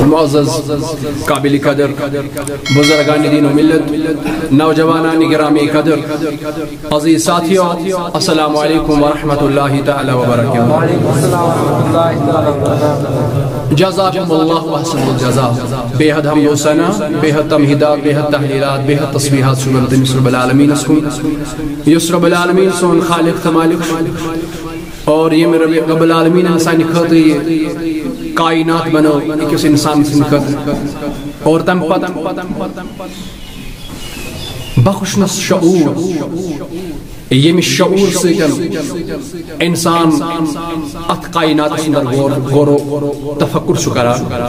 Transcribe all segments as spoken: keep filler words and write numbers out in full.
معزز، قابل قدر بزرگان دین و ملت، نوجوانان گرامی قدر، عزیز ساتھیو، السلام علیکم ورحمۃ اللہ تعالی وبرکاتہ۔ جزاکم اللہ احسن الجزا۔ بے حد حمد و ثنا، بے حد تمہیدات، بے حد تحلیلات، بے حد تسبیحات چھُ تٔمِس رب العالمین کُن، یُس رب العالمین سون خالق تہٕ مالک چھُ۔ اور ییٚمہِ رب، رب العالمین سانہِ خٲطرٕ یہِ کائنات بنٲو أکِس انسان سٕنٛدِ خٲطرٕ۔ اور تَمہِ پتہٕ بخشنس شعور، ییٚمہِ شعور سۭتۍ انسان اتھ کائناتس اندر غور، غور و تفکر چھُ کران۔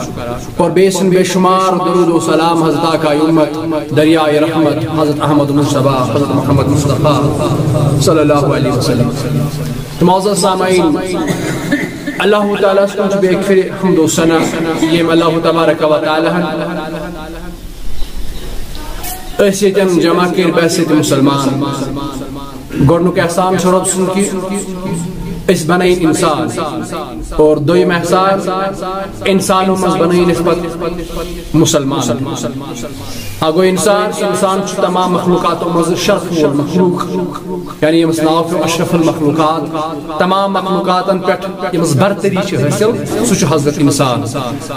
اور بیٚیہِ سُنٛد بے شمار درود و سلام حضرت آقائے امت، دریائے رحمت حضرت احمد مصطفیٰ، حضرت محمد مصطفیٰ صلی اللہ علیہ وسلم۔ تہٕ معزز سامعین، اللہ تعالیٰ ہس کُن چھُ بیٚیہِ پھرِ حمد و ثنا، ییٚمۍ اللہ تبارک و تعالیٰ ہن أسۍ ییٚتٮ۪ن جمع کٔرۍ بحیثیت مسلمان۔ گۄڈنیُک احسان چھُ رۄب سُنٛد کہِ أسۍ بنٲیِن انسان، اور دوٚیِم احسان، انسانو منٛز بنٲیِن أسۍ پتہٕ مسلمان۔ اکھ گوٚو انسان، انسان چھُ تمام مخلوقاتو منٛز شرف وول مخلوق، یعنی ییٚمِس ناو چھُ اشرف المخلوقات، تمام مخلوقاتن پٮ۪ٹھ ییٚمِس برتری چھِ حٲصِل، سُہ چھُ حضرت انسان۔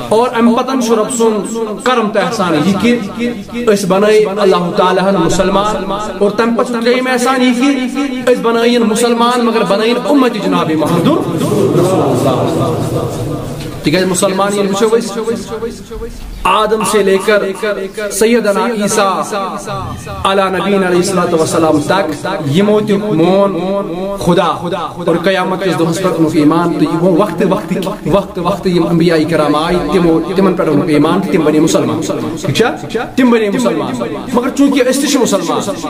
اور امہِ پتن چھُ رۄب سُنٛد کرم تہٕ احسان یہِ کہِ أسۍ بنٲے اللہ تعالیٰ ہن مسلمان، اور تمہِ پتہٕ چھُ ترٛیٚیِم احسان یہِ کہِ أسۍ بنٲیِن مسلمان مگر بنٲیِن امت جناب محمد رسول اللہ۔ تِکیازِ مسلمان ییٚلہِ وٕچھو أسۍ، آدم سے لے کر سیدنا عیسیٰ علی نبینا علیہ الصلوۃ والسلام تک، یِمو تہِ مون خدا اور قیامت کِس دۄہس پٮ۪ٹھ اوٚنُکھ ایمان، تہٕ یِمو وقتہٕ وقتہٕ وقتہٕ وقتہٕ یِم انبیاء کرام آے، تِمو، تِمن پٮ۪ٹھ اوٚنُکھ ایمان تہٕ تِم بنے مسلمان۔ ٹھیٖک چھا؟ تِم بنے مسلمان۔ مگر چونکہ أسۍ تہِ چھِ مسلمان،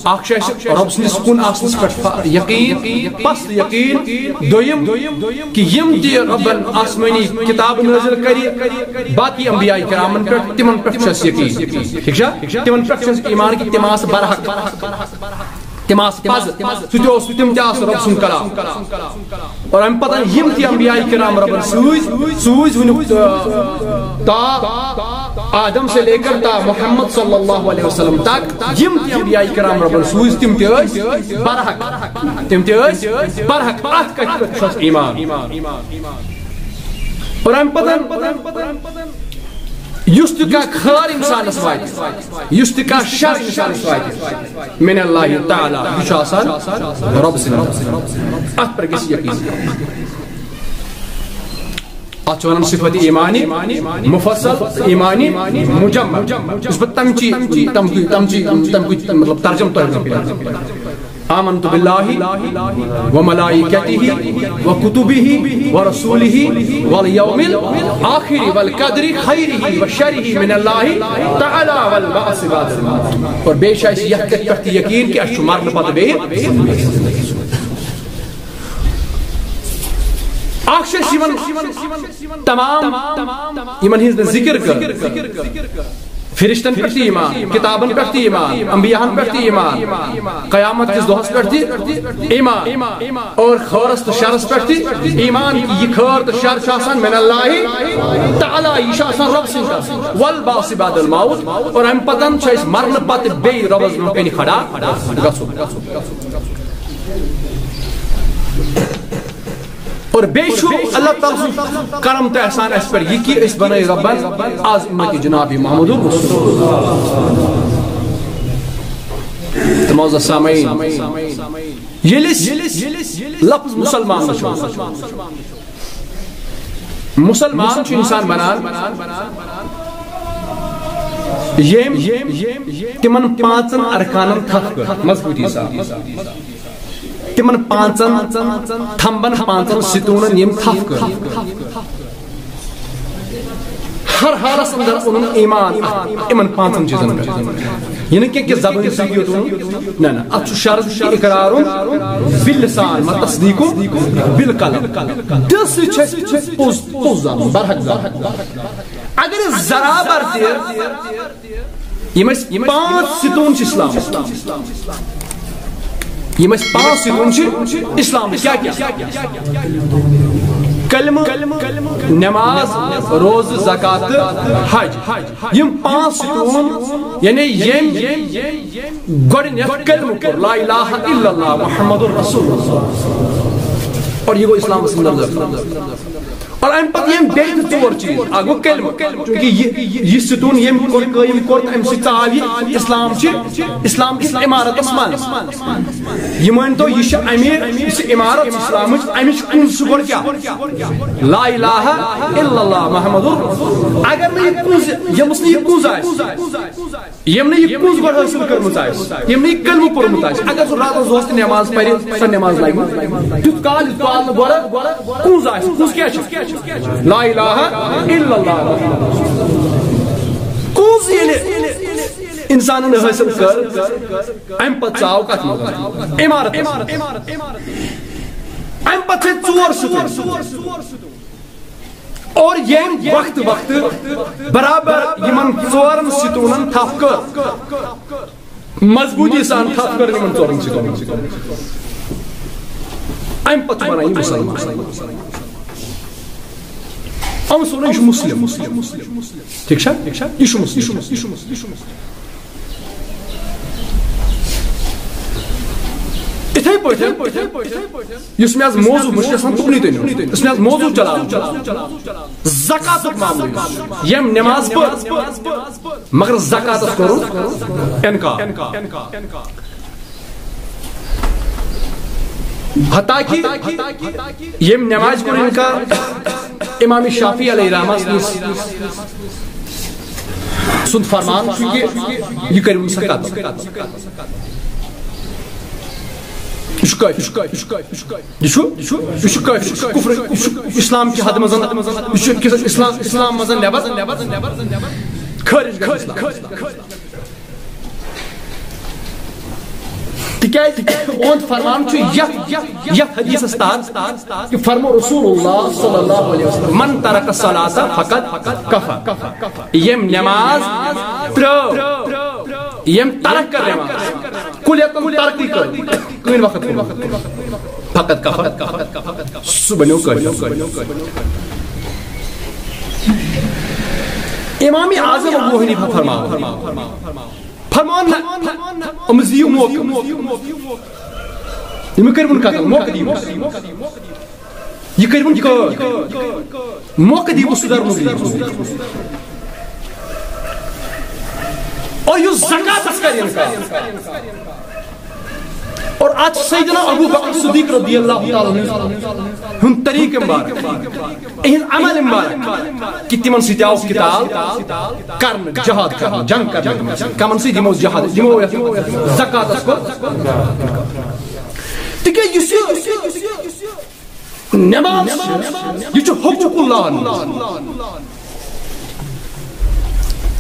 اکھ چھُ اَسہِ رۄب سٕنٛدِس کُن آسنَس پٮ۪ٹھ فا-، یقیٖن، پَست یقیٖن۔ دوٚیِم کہِ یِم تہِ رۄبَن آسمٲنی کِتاب نٲزِل کَرِ باقٕے انبیاء کرامَن پٮ۪ٹھ، تِمَن پٮ۪ٹھ چھُ اَسہِ یقیٖن۔ ٹھیٖک چھا؟ تِمَن پٮ۪ٹھ چھُ اَسہِ ایمان کہِ تِم آسہٕ برحق، تِم آسہٕ پَزٕ، سُہ تہِ اوس، تِم تہِ آسہٕ رۄب سُنٛد کلام۔ اور امہِ پتہٕ یِم تہِ انبیاء کرام رۄبن سۭتۍ سوٗزۍ وٕنیُک، آ، تا آدم سے لے کر تا محمد صلی اللہ علیہ وسلم تک یِم تہِ انبیاء کرام رۄبن سوٗزۍ، تِم تہِ ٲسۍ برحق، تِم تہِ ٲسۍ برحق۔ اتھ کتھِ پٮ۪ٹھ چھُ اَسہِ ایمان۔ اور امہِ پتہٕ یُس تہِ کانٛہہ خٲر انسانس واتہِ، یُس تہِ کانٛہہ شر انسانس واتہِ، من اللہ تعالیٰ، یہِ چھُ آسان رۄب سٕنٛدِ۔ اتھ پٮ۪ٹھ گژھِ یقیٖن۔ اتھ چھِ ونان صفت ایمانی مفصل، ایمانی مجمل۔ یُس بہٕ تمچی، تمچی، تمچی، تمچی، مطلب، ترجمہٕ تۄہہِ برونٛہہ کَنہِ۔ آمنت باللہ و ملائکتہ و کتبہ و رسولہ والیوم الآخر والقدر خیرہ و شرہ من اللہ تعالی والبعث بعد الموت۔ اور بیٚیہِ چھُ اَسہِ یَتھ کَتھِ پٮ۪ٹھ تہِ یقیٖن کہِ اَسہِ چھُ مرنہٕ پتہٕ بیٚیہِ۔ اکھ چھِ اَسہِ یِمن تمام یِمن ہٕنٛز نہٕ ذِکِر کٔر۔ فرشتن پٮ۪ٹھ تہِ ایمان، کتابن پٮ۪ٹھ تہِ ایمان، انبیاہن پٮ۪ٹھ تہِ ایمان، قیامت کِس دۄہس پٮ۪ٹھ تہِ ایمان، اور خٲرس تہٕ شرس پٮ۪ٹھ تہِ ایمان۔ یہِ خٲر تہٕ شر چھُ آسان من اللہ تعالیٰ، یہِ چھُ آسان رۄب سٕنٛدِ طرفہٕ۔ والبعث بعد الموت، اور امہِ پتن چھُ اسہِ مرنہٕ پتہٕ بیٚیہِ رۄبس برونٛہہ کنہِ کھڑا گژھُن۔ اور بیٚیہِ چھُ اللہ تعالیٰ سُنٛد کرم تہٕ احسان اَسہِ پٮ۪ٹھ یہِ کہِ أسۍ بنٲے رۄبن از اُمتِ جناب محمد رسول اللہ۔ تہٕ معزز سامعین، ییٚلہِ أسۍ لفظ مسلمان وٕچھو، مسلمان چھُ انسان بنان ییٚمۍ تِمن پانٛژن ارکانن تھپھ کٔر مضبوٗطی سان۔ تِمن پانٛژن تھمبن، پانٛژن ستوٗنن یِم تھپھ کٔر۔ ہر حالس اندر اوٚنُن ایمان اتھ، یِمن پانٛژن چیٖزن پٮ۪ٹھ۔ یہِ نہٕ کینٛہہ کہِ زبٲنۍ سۭتۍ یوت اوٚنُن، نہ، نہ، اتھ چھُ شرط کہِ اقرارُن باللسان، مطلب تصدیٖقُن بالقلب۔ دِل سۭتۍ چھُ اَسہِ پوٚز، پوٚز زانُن، برحق زانُن۔ اگر أسۍ ذرا بر تہِ یِم ٲسۍ پانٛژھ ستوٗن چھِ اسلام۔ یِم ٲسۍ پانٛژھ ستوٗن چھِ اسلام۔ کیٛاہ کیٛاہ؟ کلمہٕ، نماز، روزٕ، زکات تہٕ حج، یِم پانٛژھ ستون، یعنی ییٚمۍ گۄڈٕنیتھ کلمہٕ کوٚر، لا الہ الا اللہ محمد رسول اللہ، اور یہِ گوٚو اسلامس اندر دٲخل۔ اور امہِ پتہٕ یِم بیٚیہِ تہِ ژور چیٖز، اکھ گوٚو کلمہٕ، چونکہ یہِ، یہِ ستون ییٚمۍ کوٚر، قٲیِم کوٚر، تہٕ امہِ سۭتۍ ژاو یہِ اسلام چھِ، اسلام کِس عمارتس منٛز۔ یہِ مٲنۍ تو، یہِ چھِ امیر، یہِ چھِ عمارت اسلامٕچ، امِچ کُنٛز چھِ گۄڈٕ کیٛاہ؟ لا الہ الا اللہ محمد۔ اگر نہٕ یہِ کُنٛز، ییٚمِس نہٕ یہِ کُنٛز آسہِ، ییٚمۍ نہٕ یہِ کُنٛز گۄڈٕ حٲصِل کٔرمٕژ آسہِ، ییٚمۍ نہٕ یہِ کلمہٕ پوٚرمُت آسہِ، اگر سُہ راتس دۄہس تہِ نٮ۪ماز پرِ، سۄ نٮ۪ماز لگہِ نہٕ۔ تیُتھ کال، یُتھ کال نہٕ گۄڈٕ کُنٛز آسہِ۔ کُنٛز کیٛاہ چھِ؟ لا الہ الا اللہ۔ کُنٛز ییٚلہِ انسانن حٲصِل کٔر، امہِ پتہٕ ژاو کتھ منٛز؟ عمارت۔ امہِ پتہٕ چھِ ژور ستون۔ اور ییٚمۍ وقتہٕ وقتہٕ برابر یِمن ژورن ستونن تھپھ کٔر، مضبوٗطی سان تھپھ کٔر یِمن ژورن ستونن۔ امہِ پتہٕ چھُ بنان یہِ مُسلمان۔ أمۍ سوٗنچ، یہِ چھُ مُسلِم۔ ٹھیٖک چھا؟ یہِ چھُ مُسلِم۔ یِتھَے پٲٹھۍ، یُس مےٚ آز موضوع، بہٕ چھُس یَژھان تُکنُے تُہۍ نِیُن۔ یُس مےٚ آز موضوع چلاوُن چھُ، زکاتُک معاملہٕ یُس۔ ییٚمۍ نٮ۪ماز پٔر، مگر زکاتَس کوٚرُن اِنکار۔ حتیٰ کہ ییٚمۍ نٮ۪مازِ کوٚر اِنکار، امام شافعی علیہ رحمس نِش سُنٛد فرمان چھُ کہ یہِ کٔرِو نہٕ سا قتل۔ یہِ چھُ کٲفِر۔ یہِ چھُ، یہِ چھُ کٲفِر، یہِ چھُ کُفر، یہِ چھُ اسلام کہِ حدٕ منٛز، یہِ چھُ کِس اسلام، اسلام منٛز نٮ۪بر، خٲرج گژھِ اسلام۔ تِکیٛازِ تِہُنٛد فرمان چھُ یتھ، یتھ حدیثس تحت کہ فرمو رسول اللہ صلی اللہ علیہ وسلم، "من ترک الصلاۃ فقد کفر"، ییٚمۍ نماز ترٲو، ییٚمۍ ترک کٔر نماز، کُلٮ۪تن ترکی کٔر، کٕہٕنۍ وقت کُن، فقد کفر، سُہ بنیو کٲفِر۔ امام اعظم ابو حنیفہ فرماوان، فرمان نہ، یِمَس دِیِو موقعہٕ۔ یِمَن کٔرِوُن قتل، موقعہٕ دِیِو۔ یہِ کٔرِوُن قٲد۔ موقعہٕ دِیِو سُدھرنُک دِیِو۔ اور یُس زکاتَس کَرِ اِنکار۔ اور اَتھ چھِ سیدنا ابو بکر صدیق رضی اللہ تعالیٰ عنہ ہُنٛد طریٖقہٕ مُبارک، اِہِنٛد عمل مُبارک کہ تِمن سۭتۍ آو قتال کرنہٕ، جہاد کرنہٕ، جنگ کرنہٕ تِمن سۭتۍ۔ کمن سۭتۍ؟ یِمو جہاد، یِمو یتھ زکاتس کوٚر۔ تِکیٛازِ یُس یہِ نماز چھِ، یہِ چھُ حقوق اللہ۔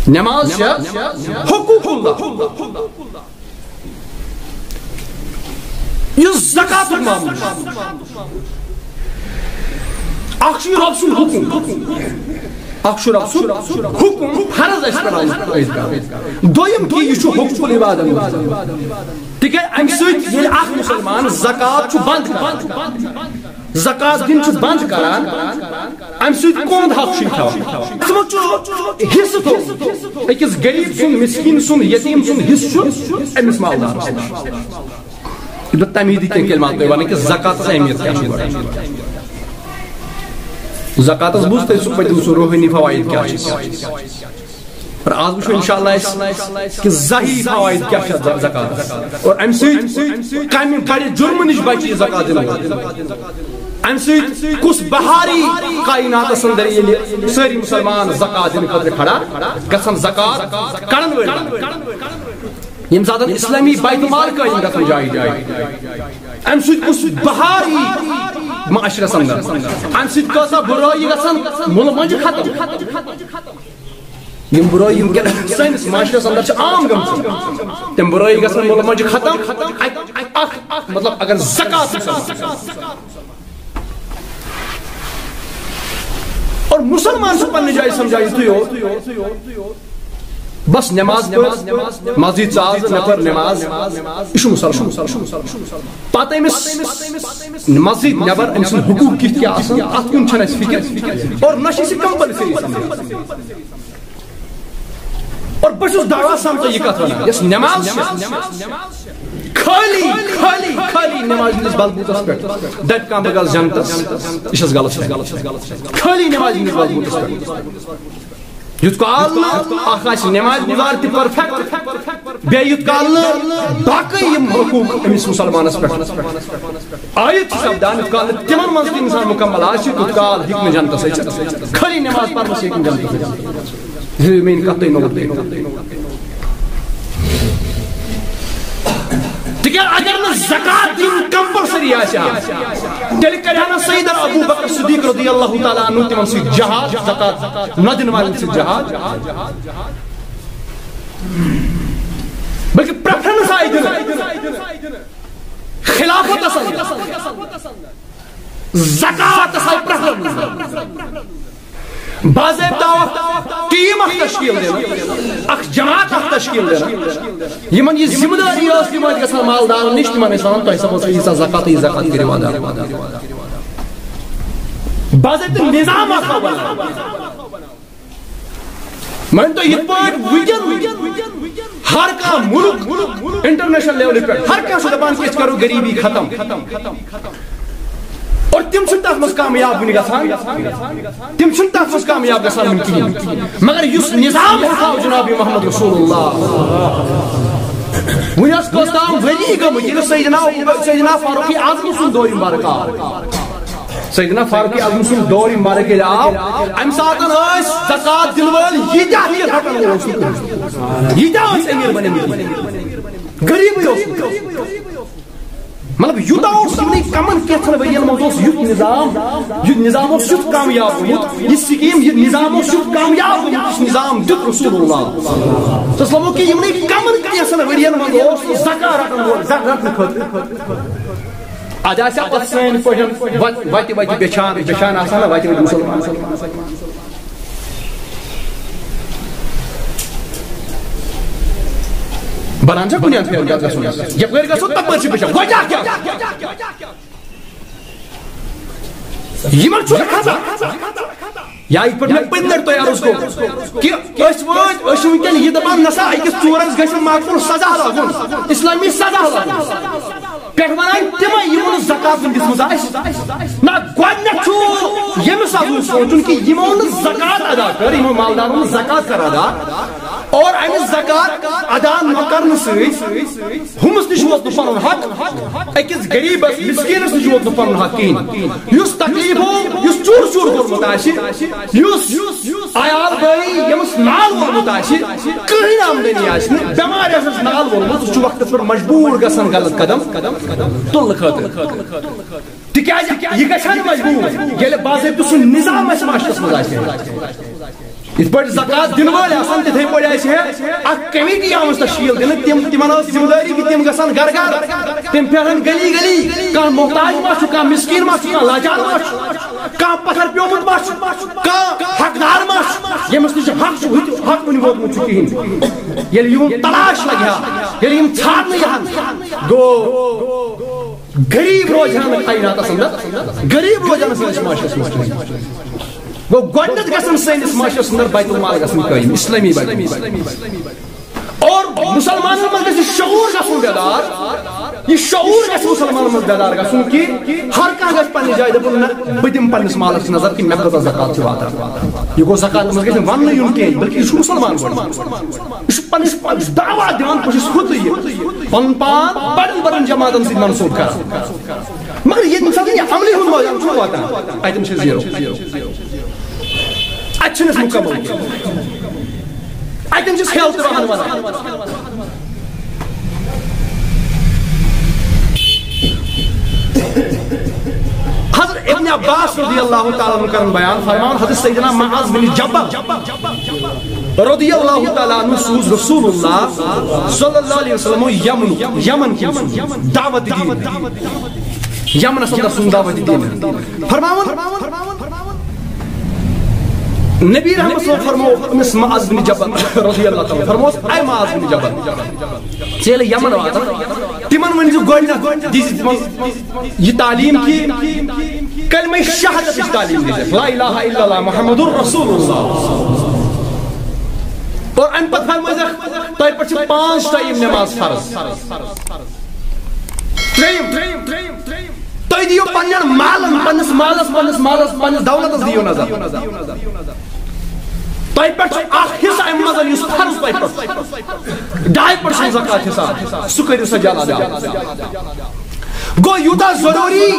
نماز چھِ حقوق اللہ۔ یُس زکاتُک معاملہٕ چھُ، اکھ چھُ یہِ رۄب سُنٛد حُکُم، اکھ چھُ رۄب سُنٛد حُکُم، فرض اَسہِ پٮ۪ٹھ عٲید کرُن۔ دوٚیِم کہِ یہِ چھُ حقوق العبادن منٛز۔ تِکیٛازِ اَمہِ سۭتۍ ییٚلہِ اکھ مُسلمان زکات چھُ بنٛد کران، زکات دِنۍ چھُ بنٛد کران، اَمہِ سۭتۍ کُہُنٛد حق چھُ یہِ کھٮ۪وان؟ اَتھ منٛز چھُ حصہٕ تھوٚومُت۔ أکِس غریٖب سُنٛد، مِسکیٖن سُنٛد، یتیٖم سُنٛد حصہٕ چھُ أمِس مالدارس۔ یہِ دوٚپ تَمی دِتۍ کینٛہہ کلمات تۄہہِ وَنٕنۍ کہِ زکاتس اہمیت کیٛاہ چھِ گۄڈٕ۔ زکاتس بوٗز تۄہہِ سُہ پٔتِم سُہ روحٲنی فوائد کیٛاہ چھِ۔ اور آز وٕچھو انشاءاللہ أسۍ کہِ ظٲہری فوائد کیٛاہ چھِ اَتھ زکاتس۔ اور اَمہِ سۭتۍ کَمہِ بَڑِ جُرمہٕ نِش بَچہِ یہِ زکات دِنہٕ وول؟ اَمہِ سۭتۍ کُس بہاری کائناتس اندر ییٚلہِ سٲری مُسلمان زکات دِنہٕ خٲطرٕ کھڑا گژھن، زکات کڑن وٲلۍ بنن، ییٚمہِ ساتہٕ اسلامی بیت المال قٲیِم گژھن جایہِ جایہِ، اَمہِ سۭتۍ کُس بہاری معاشرس اندر، اَمہِ سۭتۍ کۭژاہ بُرٲیی گژھن مُلہٕ مۄنجہِ ختم۔ یِم بُرٲیی وٕنکیٚن سٲنِس معاشرس اندر چھِ عام گٔمژٕ، تِم بُرٲیی گژھن مُلہٕ مۄنجہِ ختم۔ اَکہِ، اَکہِ، اَکھ، مطلب، اگر زکات چھُ آسان، اور مُسلمان چھُ پننہِ جایہِ سمجھان یِتُے یوت، بس نماز پٔر، مسجد ژاس، مےٚ پٔر نماز، یہِ چھُ مسلمان۔ پتہٕ أمِس مسجد نٮ۪بر أمۍ سٕنٛدۍ حقوٗق کِتھ کیٛاہ آسن، اتھ کُن چھنہٕ اَسہِ فکر، اور نہ چھِ أسۍ یہِ compulsory سمجھان۔ اور بہٕ چھُس دعویٰ سان تۄہہِ یہِ کتھ ونان، یۄس نماز چھِ، خٲلی، خٲلی، خٲلی نماز ہٕنٛدِس بلبوٗتس پٮ۪ٹھ دپہِ کانٛہہ بہٕ گژھٕ جنتس، یہِ چھَس غلط، یہِ چھَس غلط، یہِ چھَس غلط۔ خٲلی نماز ہٕنٛدِس بلبوٗتس پٮ۪ٹھ۔ یُتھ کال نہٕ اکھ آسہِ نماز گُزار تہِ perfect، بیٚیہِ یُتھ کال نہٕ باقٕے یِم حقوٗق أمِس مُسلمانس پٮ۪ٹھ عٲیِد چھِ سپدان، یُتھ کال نہٕ تِمن منٛز تہِ انسان مُکمل آسہِ، تیُتھ کال ہیٚکہِ نہٕ جنتس أژِتھ۔ خٲلی نماز پرنہٕ سۭتۍ ہیٚکہِ نہٕ جنتس أژِتھ۔ یہِ میٛٲنۍ کتھ تُہۍ نوٹ کٔرِو۔ تِکیٛازِ اگر نہٕ زکات دِنۍ compulsory آسہِ ہا، تیٚلہِ کرِ ہا نہٕ سیدنا ابو بکر صدیق رضی اللہ تعالیٰ عنہ تِمن سۭتۍ جہاد، زکات نہ دِنہٕ والٮ۪ن سۭتۍ جہاد، بلکہِ preference آیہِ دِنہٕ خلافتس اندر، زکاتس آیہِ preference دِنہٕ۔ باضٲبطہ اکھ team اکھ تشکیل دِنہٕ، اکھ جماعت اکھ تشکیل دِنہٕ۔ یِمن یہِ ذمہٕ دٲری ٲس، تِم ٲسۍ گژھان مالدارن نِش، تِمن ٲسۍ ونان، "تۄہہِ سا ٲسوٕ ییٖژاہ زکات، یہِ زکات کٔرِو ادا۔" باضٲبطہٕ نظام اکھ آو بناونہٕ۔ مٲنۍ تو یِتھ پٲٹھۍ وٕنکیٚن ہر کانٛہہ مُلک international level پٮ۪ٹھ ہر کانٛہہ چھُ دپان کہِ أسۍ کرو غریبی ختم، اور تِم چھِنہٕ تتھ منٛز کامیاب وُنہِ گژھان، تِم چھِنہٕ تتھ منٛز کامیاب گژھان وُنہِ کِہیٖنۍ۔ مگر یُس نظام ہیٚتھ آو جناب محمد رسول اللہ، وُنہِ ٲس کٔژ تام ؤری گٔمٕتۍ ییٚلہِ سیدنا، سیدنا فاروق اعظم سُنٛد دورِ مبارک آو۔ سیدنا فاروق اعظم سُنٛد دورِ مبارک ییٚلہِ آو، امہِ ساتہٕ ٲسۍ زکات دِنہٕ وٲلۍ ییٖتیٛاہ تہِ رٹن وول اوس نہٕ کٕہٕنۍ۔ ییٖتیٛاہ ٲسۍ أمیٖر بنیمٕتۍ، غریٖبٕے اوس نہٕ کٕہٕنۍ۔ مطلب، یوٗتاہ اوس یِمنٕے کمن کینٛژن ؤرین منٛز اوس یُتھ نظام، یُتھ نظام اوس یُتھ کامیاب گوٚمُت، یہِ سکیٖم، یہِ نظام اوس یُتھ کامیاب گوٚمُت، یُس نظام دیُت رسول اللہ صلی اللہ علیہ وسلمو کہِ یِمنٕے کمن کینٛژن ؤرین منٛز اوس زکات رٹن وول، زکات رٹنہٕ خٲطرٕ۔ ادٕ آسہِ ہا پتہٕ سٲنۍ پٲٹھۍ وت-، وتہِ وتہِ بیچھان، بیچھان آسان نہ وتہِ وتہِ مُسلمان۔ بنان چھا کُنہِ اندٕ پھیرُن گژھُن؟ یپٲرۍ گژھو تپٲرۍ چھِ بیچھان۔ وجہ کیٛاہ؟ یِمن چھُنہٕ کھسان۔ یا یِتھ پٲٹھۍ مےٚ پٔتمہِ لٹہِ تۄہہِ عرض کوٚر کہِ أسۍ وٲتۍ، أسۍ چھِ وٕنکیٚن یہِ دپان، نسا أکِس ژورس گژھِ معقول سزا لگُن، اسلامی سزا لگُن۔ پٮ۪ٹھ ونان تِمے یِمو نہٕ زکات وُنہِ دِژمٕژ آسہِ۔ نہ، گۄڈٕنٮ۪تھ چھُ ییٚمِس اَتھ منٛز سونٛچُن کہِ یِمو نہٕ زکات ادا کٔر، یِمو مالدارو نہٕ زکات کٔر ادا، اور اَمہِ زکات ادا نہ کرنہٕ سۭتۍ ہُمِس نِش ووت نہٕ پنُن حق، أکِس غریٖبس، مسکیٖنس نِش ووت نہٕ پنُن حق کِہیٖنۍ۔ یُس تکلیٖف اوس، یُس چوٗر چوٗر کوٚرمُت آسہِ، یُس عیال بٲیی ییٚمِس نال وولمُت آسہِ، کٕہٕنۍ آمدنی آسہِ نہٕ، بٮ۪مارِ آسٮ۪س نال وولمُت، سُہ چھُ وقتس پٮ۪ٹھ مجبوٗر گژھان غلط قدم تُلنہٕ خٲطرٕ۔ تِکیٛازِ یہِ گژھِ ہا نہٕ مجبوٗر، ییٚلہِ باضٲبطہٕ سُہ نظام آسہِ معاشرس منٛز آسہِ۔ یِتھ پٲٹھۍ زکات دِنہٕ وٲلۍ آسان، تِتھَے پٲٹھۍ آسہِ ہے اکھ کمیٹی آمٕژ تشکیٖل دِنہٕ۔ تِم، تِمن ٲس ذمہٕ دٲری کہِ تِم گژھن گرٕ گرٕ، تِم پھیرن گلی گلی، کانٛہہ محتاج ما چھُ، کانٛہہ مسکیٖن ما چھُ، کانٛہہ لاچار ما چھُ، کانٛہہ پتھر پیومُت ما چھُ، کانٛہہ حقدار ما چھُ، ییٚمِس نِش حق چھُ، ہُہ تہِ حق وُنہِ ووتمُت چھُ کِہیٖنۍ۔ ییٚلہِ یِہُنٛد تلاش لگہِ ہا، ییٚلہِ یِم ژھانٛڈنہٕ یِہَن، گوٚو غریٖب روزِ ہا نہٕ کایناتس اندر، غریٖب روزِ ہا نہٕ سٲنِس معاشرس منٛز کِہیٖنۍ۔ گوٚو گۄڈٕنٮ۪تھ گژھن سٲنِس معاشرس اندر بیت المال گژھٕنۍ قٲیِم، اسلٲمی بیت المال۔ اور مُسلمانن منٛز گژھِ شعوٗر گژھُن بیدار، یہِ شعوٗر گژھِ مُسلمانن منٛز بیدار گژھُن کہِ ہر کانٛہہ گژھِ پننہِ جایہِ دپُن، نہ، بہٕ دِمہٕ پننِس مالس نظر کہِ مےٚ کۭژاہ زکات چھِ واتان۔ یہِ گوٚو زکاتس منٛز گژھِ نہٕ وننہٕ یُن کینٛہہ، بلکہِ یہِ چھُ مُسلمان گۄڈٕ۔ یہِ چھُ پننِس پانس دعویٰ دِوان، بہٕ چھُس ہُہ تہٕ یہِ۔ پنُن پان بڑٮ۪ن بڑٮ۪ن جماعتن سۭتۍ منسوٗب کران۔ مگر ییٚتہِ چھُنہٕ یہِ عملی ہُنٛد مٲدان چھُنہٕ واتان، اتٮ۪ن چھِ زیٖرو۔ اتہِ چھِنہٕ أسۍ مُکمل کینٛہہ۔ اتٮ۪ن چھِ أسۍ ہیل تہِ راہن ونان۔ حضرت ابن عباس رضی اللہ تعالیٰ عنہ کرن بیان فرمان، حضرت سیدنا معاذ بن جبل رضی اللہ تعالیٰ عنہ سوٗز رسول اللہ صلی اللہ علیہ وسلم یمن، یمن کِنۍ سوٗز دعوت دِنہِ۔ یمنس اندر سوٗز دعوت دِنہِ۔ فرماوان، نبی رحمت صلی اللہ علیہ وسلم فرمو أمِس معاذ بن جبل رضی اللہ تعالیٰ عنہ، فرموس، "اے معاذ بن جبل، ژٕ ییٚلہِ یمن واتان، تِمن ؤنۍ زِ گۄڈٕنٮ۪تھ دِزِ تِمن یہِ تعلیٖم کہِ کلمہ شہادتٕچ تعلیٖم دِزٮ۪کھ، لا الہ الا اللہ محمد رسول اللہ۔ اور اَمہِ پتہٕ فرمٲیزٮ۪کھ، تۄہہِ پٮ۪ٹھ چھِ پانٛژھ ٹایم نماز فرض۔" ترٛیٚیِم، تُہۍ دِیِو پننٮ۪ن مالن، پننِس مالس، پننِس مالس، پننِس دولتس دِیِو نظر۔ تۄہہِ پٮ۪ٹھ چھُ اکھ حصہٕ اَمہِ منٛز یُس فرض تۄہہِ پٮ۪ٹھ، ڈاے پٔرسنٹ زکات حساب، سُہ کٔرِو سا جل ادا۔ گوٚو یوٗتاہ ضروٗری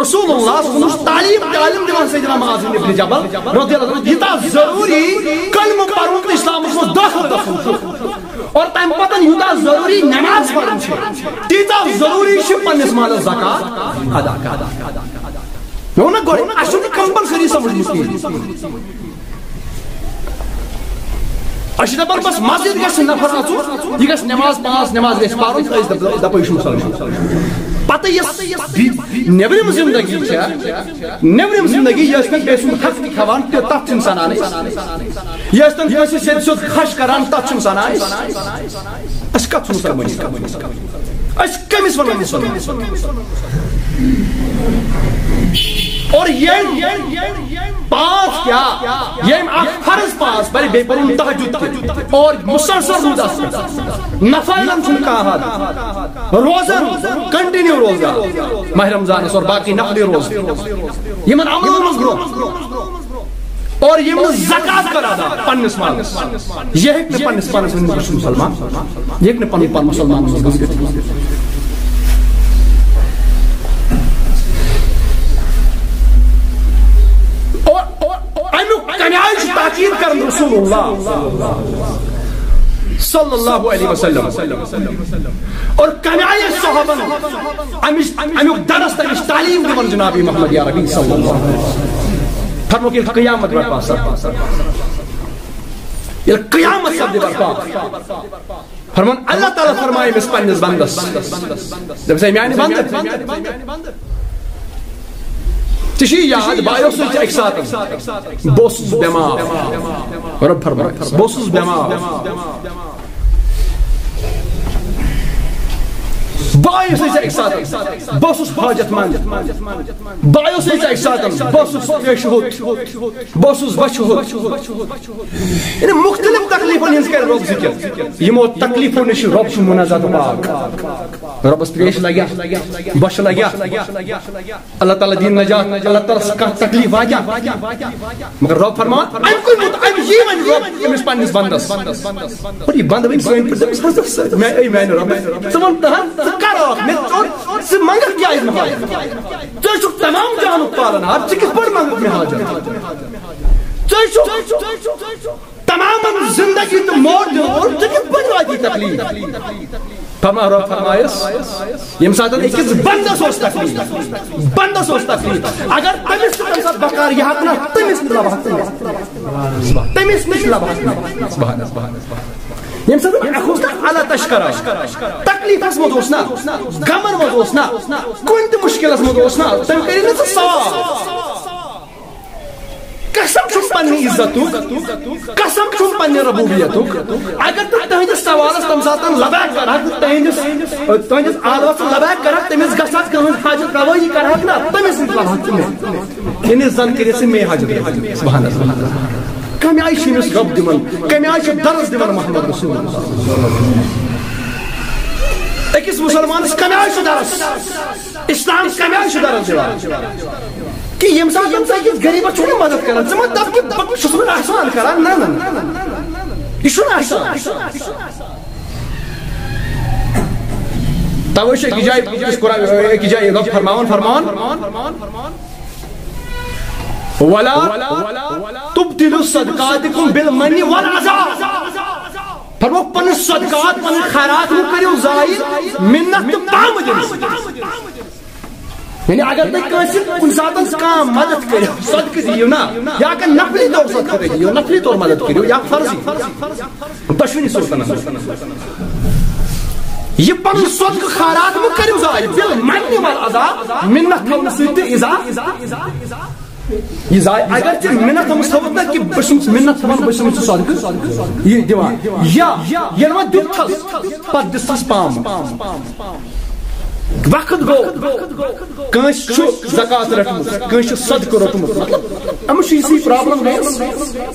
رسول اللہ صلی اللہ علیہ وسلم تعلیٖم، تعلیٖم دِوان سیدنا معاذ بن جبل رضی اللہ عنہ، یوٗتاہ ضروٗری کلمہٕ پرُن تہٕ اسلامس منٛز دٲخل گژھُن چھُ۔ اور تمہِ پتہٕ یوٗتاہ ضروٗری نماز پرٕنۍ چھِ، تیٖژاہ ضروٗری چھِ پننِس مالس زکات ادا کرٕنۍ۔ مےٚ ووٚن نہ گۄڈٕ، اَسہِ چھُنہٕ یہِ compulsory سمجھمُت کِہیٖنۍ۔ أسۍ چھِ دپان بس مسجد گژھِ نفر اژُن، یہِ گژھِ نماز پانٛژھ نماز گژھِ پرُن، أسۍ دپ-، دپو یہِ چھُ مسلمان۔ پتہٕ یۄس یہِ نیبرِم زندگی چھےٚ، نیبرِم زندگی، یہِ ٲسۍ تن بیٚیہِ سُنٛد حق تہِ کھٮ۪وان، تہِ تتھ چھِنہٕ سنان أسۍ۔ یہِ ٲسۍ تن کٲنٛسہِ سیٚدِ سیوٚد خش کران، تتھ چھِنہٕ سنان أسۍ۔ أسۍ کتھ چھِ مسلمٲنی کران؟ أسۍ کٔمِس ونو مسلمان؟ اور ییٚمۍ پانٛژھ کیٛاہ، ییٚمۍ اکھ فرض پانٛژھ پرِ، بیٚیہِ پرُن تہجد تہِ، اور مسلسل روٗد اَتھ پٮ۪ٹھ۔ نفلن چھُنہٕ کانٛہہ حد۔ روزن، continue روزدار۔ ماہ رمضانس اور باقی نفلی روزٕ۔ یِمن عملن منٛز برونٛہہ۔ اور ییٚمۍ نہٕ زکات کٔر ادا پننِس مالس، یہِ ہیٚکہِ نہٕ پننِس پانس ؤنِتھ، "بہٕ چھُس مسلمان"، یہِ ہیٚکہِ نہٕ پنُن پان مسلمان منٛز گٔژھِتھ۔ اور، اور، اور امیُک کمہِ آیہِ چھُ تاکید کران رسول اللہ صلی اللہ علیہ وسلم؟ اور کمہِ آیہِ صحابن امِچ، امیُک درس، تمِچ تعلیٖم دِوان جناب محمد عربی صلی اللہ علیہ وسلم؟ فرمووُکھ، ییٚلہِ قیامت برپا سپد، ییٚلہِ قیامت سپدِ برپا، فرمان، اللہ تعالیٰ فرمایہِ أمِس پننِس بندس، دپس، "اے میانہِ بندٕ، ژےٚ چھُے یاد، بہٕ آیوس سۭتۍ اکہِ ساتہٕ، بہٕ اوسُس بٮ۪مار۔" رب فرمایہِ، "بہٕ اوسُس بٮ۪مار۔" بہٕ آیوس ژےٚ اَکہِ ساتہٕ، بہٕ اوسُس حاجت مند۔ بہٕ آیوس ژےٚ اَکہِ ساتہٕ، بہٕ اوسُس تریشہِ ہوٚت، بہٕ اوسُس بۄچھِ ہوٚت۔ یعنی مختلف تکلیفن ہٕنٛز کرِ رۄب ذکر۔ یِمو تکلیفو نِش چھُ رۄب چھُ منزہ تہٕ پاک۔ رۄبس تریش لگیا، بۄچھِ لگیا۔ اللہ تعالیٰ دِیِن نجات، اللہ تعالیٰ ہس کانٛہہ تکلیف واتیا؟ مگر رۄب فرماوان، امہِ کُے مُت-، امہِ یی وۄنۍ رۄب أمِس پننِس بندس۔ اور یہِ بندٕ وۄنۍ سٲنۍ پٲٹھۍ، دٔپِس، "حضرت صٲب، مےٚ، اے میانہِ رۄب، ژٕ وَن تہٕ حظ، ژٕ کر آکھ؟ مےٚ ژٕ، ژٕ منٛگکھ کیٛازِ نہٕ حاجت؟ ژٕ چھُکھ تمام جہانُک پالن ہار، ژٕ کِتھ پٲٹھۍ منٛگکھ مےٚ حاجت؟ ژٕ چھُکھ تمامن زندگی تہٕ موت دِنہٕ وول، ژٕ کِتھ پٲٹھۍ واتی تکلیف؟" فرما رۄب فرمایس، ییٚمہِ ساتہٕ أکِس بندس اوس تکلیف، بندس اوس تکلیف، اگر تٔمِس تہِ تَمہِ ساتہٕ بکار یہِ ہا تہٕ نہ، تٔمِس تہِ لبہٕ ہا تٔمِس۔ تٔمِس نِش لبہٕ ہا تٔمِس۔ ییٚمہِ ساتہٕ اکھ اوس نہ علطش کران، تکلیفس منٛز اوس نہ، غمن منٛز اوس نہ، کُنہِ تہِ مُشکلس منٛز اوس نہ، تٔمۍ کٔرِو نہٕ ژٕ صاف۔ قسم چھُم پننہِ عزتُک، قسم چھُم پننہِ ربوبیتُک۔ اگر تُہۍ تُہنٛدِس سوالس تمہِ ساتہٕ لبیک کرہکھ، تُہنٛدِس، تُہنٛدِس آلوس لبیک کرہکھ، تٔمِس گژھِ ہا تُہنٛز حاجت روٲیی کرہکھ نہ، تٔمِس نِش لبہکھ ژٕ مےٚ۔ یعنی زن کٔرِتھ ژٕ مے حاجت روٲیی۔ سبحان اللہ۔ کمہِ آیہِ چھُ أمِس رب دِوان؟ کمہِ آیہِ چھُ درس دِوان محمد رسول اللہ؟ أکِس مسلمانس کمہِ آیہِ چھُ درس؟ اسلام کمہِ آیہِ چھُ درس دِوان؟ کہ ییٚمہِ ساتہٕ زن ژٕ أکِس غریٖبس چھُکھ نہٕ مدد کران، ژٕ ما دپ کہ بہٕ چھُس وۄنۍ احسان کران؟ نہ، نہ، نہ۔ یہِ چھُنہٕ احسان۔ توے چھُ أکِس جایہِ، أکِس قرآن، أکِس جایہِ رب فرماوان، فرماوان، "ولا تبطلوا صدقاتکم بالمن والأذى۔" فرموو، پنٕنۍ صدقات، پنٕنۍ خیرات مہٕ کٔرِو ضایع منت تہٕ پامہٕ دِنہٕ سۭتۍ۔ یعنی اگر تُہۍ کٲنٛسہِ کُنہِ ساتہٕ کانٛہہ مدد کٔرِو، صدقہٕ دِیِو نا، یا اگر نفلی طور صدقہٕ تُہۍ دِیِو، نفلی طور مدد کٔرِو یا فرضی، دۄشوٕنی صورتن منٛز۔ یہِ پنُن صدقہٕ خیرات مہٕ کٔرِو ضایع، بالمن والأذى، منت تھاونہٕ سۭتۍ تہٕ ایذا۔ یہِ ضایع، اگر ژےٚ منت تھٲومٕژ تھٲوٕتھ بہٕ چھُس منت تھاوان، بہٕ چھُس صدقہٕ یہِ دِوان۔ یا ییٚلہِ وۄنۍ دیُتتھَس، پَتہٕ دِژتھَس پامہٕ۔ وقت گوٚو، کٲنٛسہِ چھُ زکوٰۃ رٔٹمٕژ، کٲنٛسہِ چھُ صدقہٕ روٚٹمُت۔ مطلب، أمِس چھُ یِژھٕے پرابلم گٔیَس،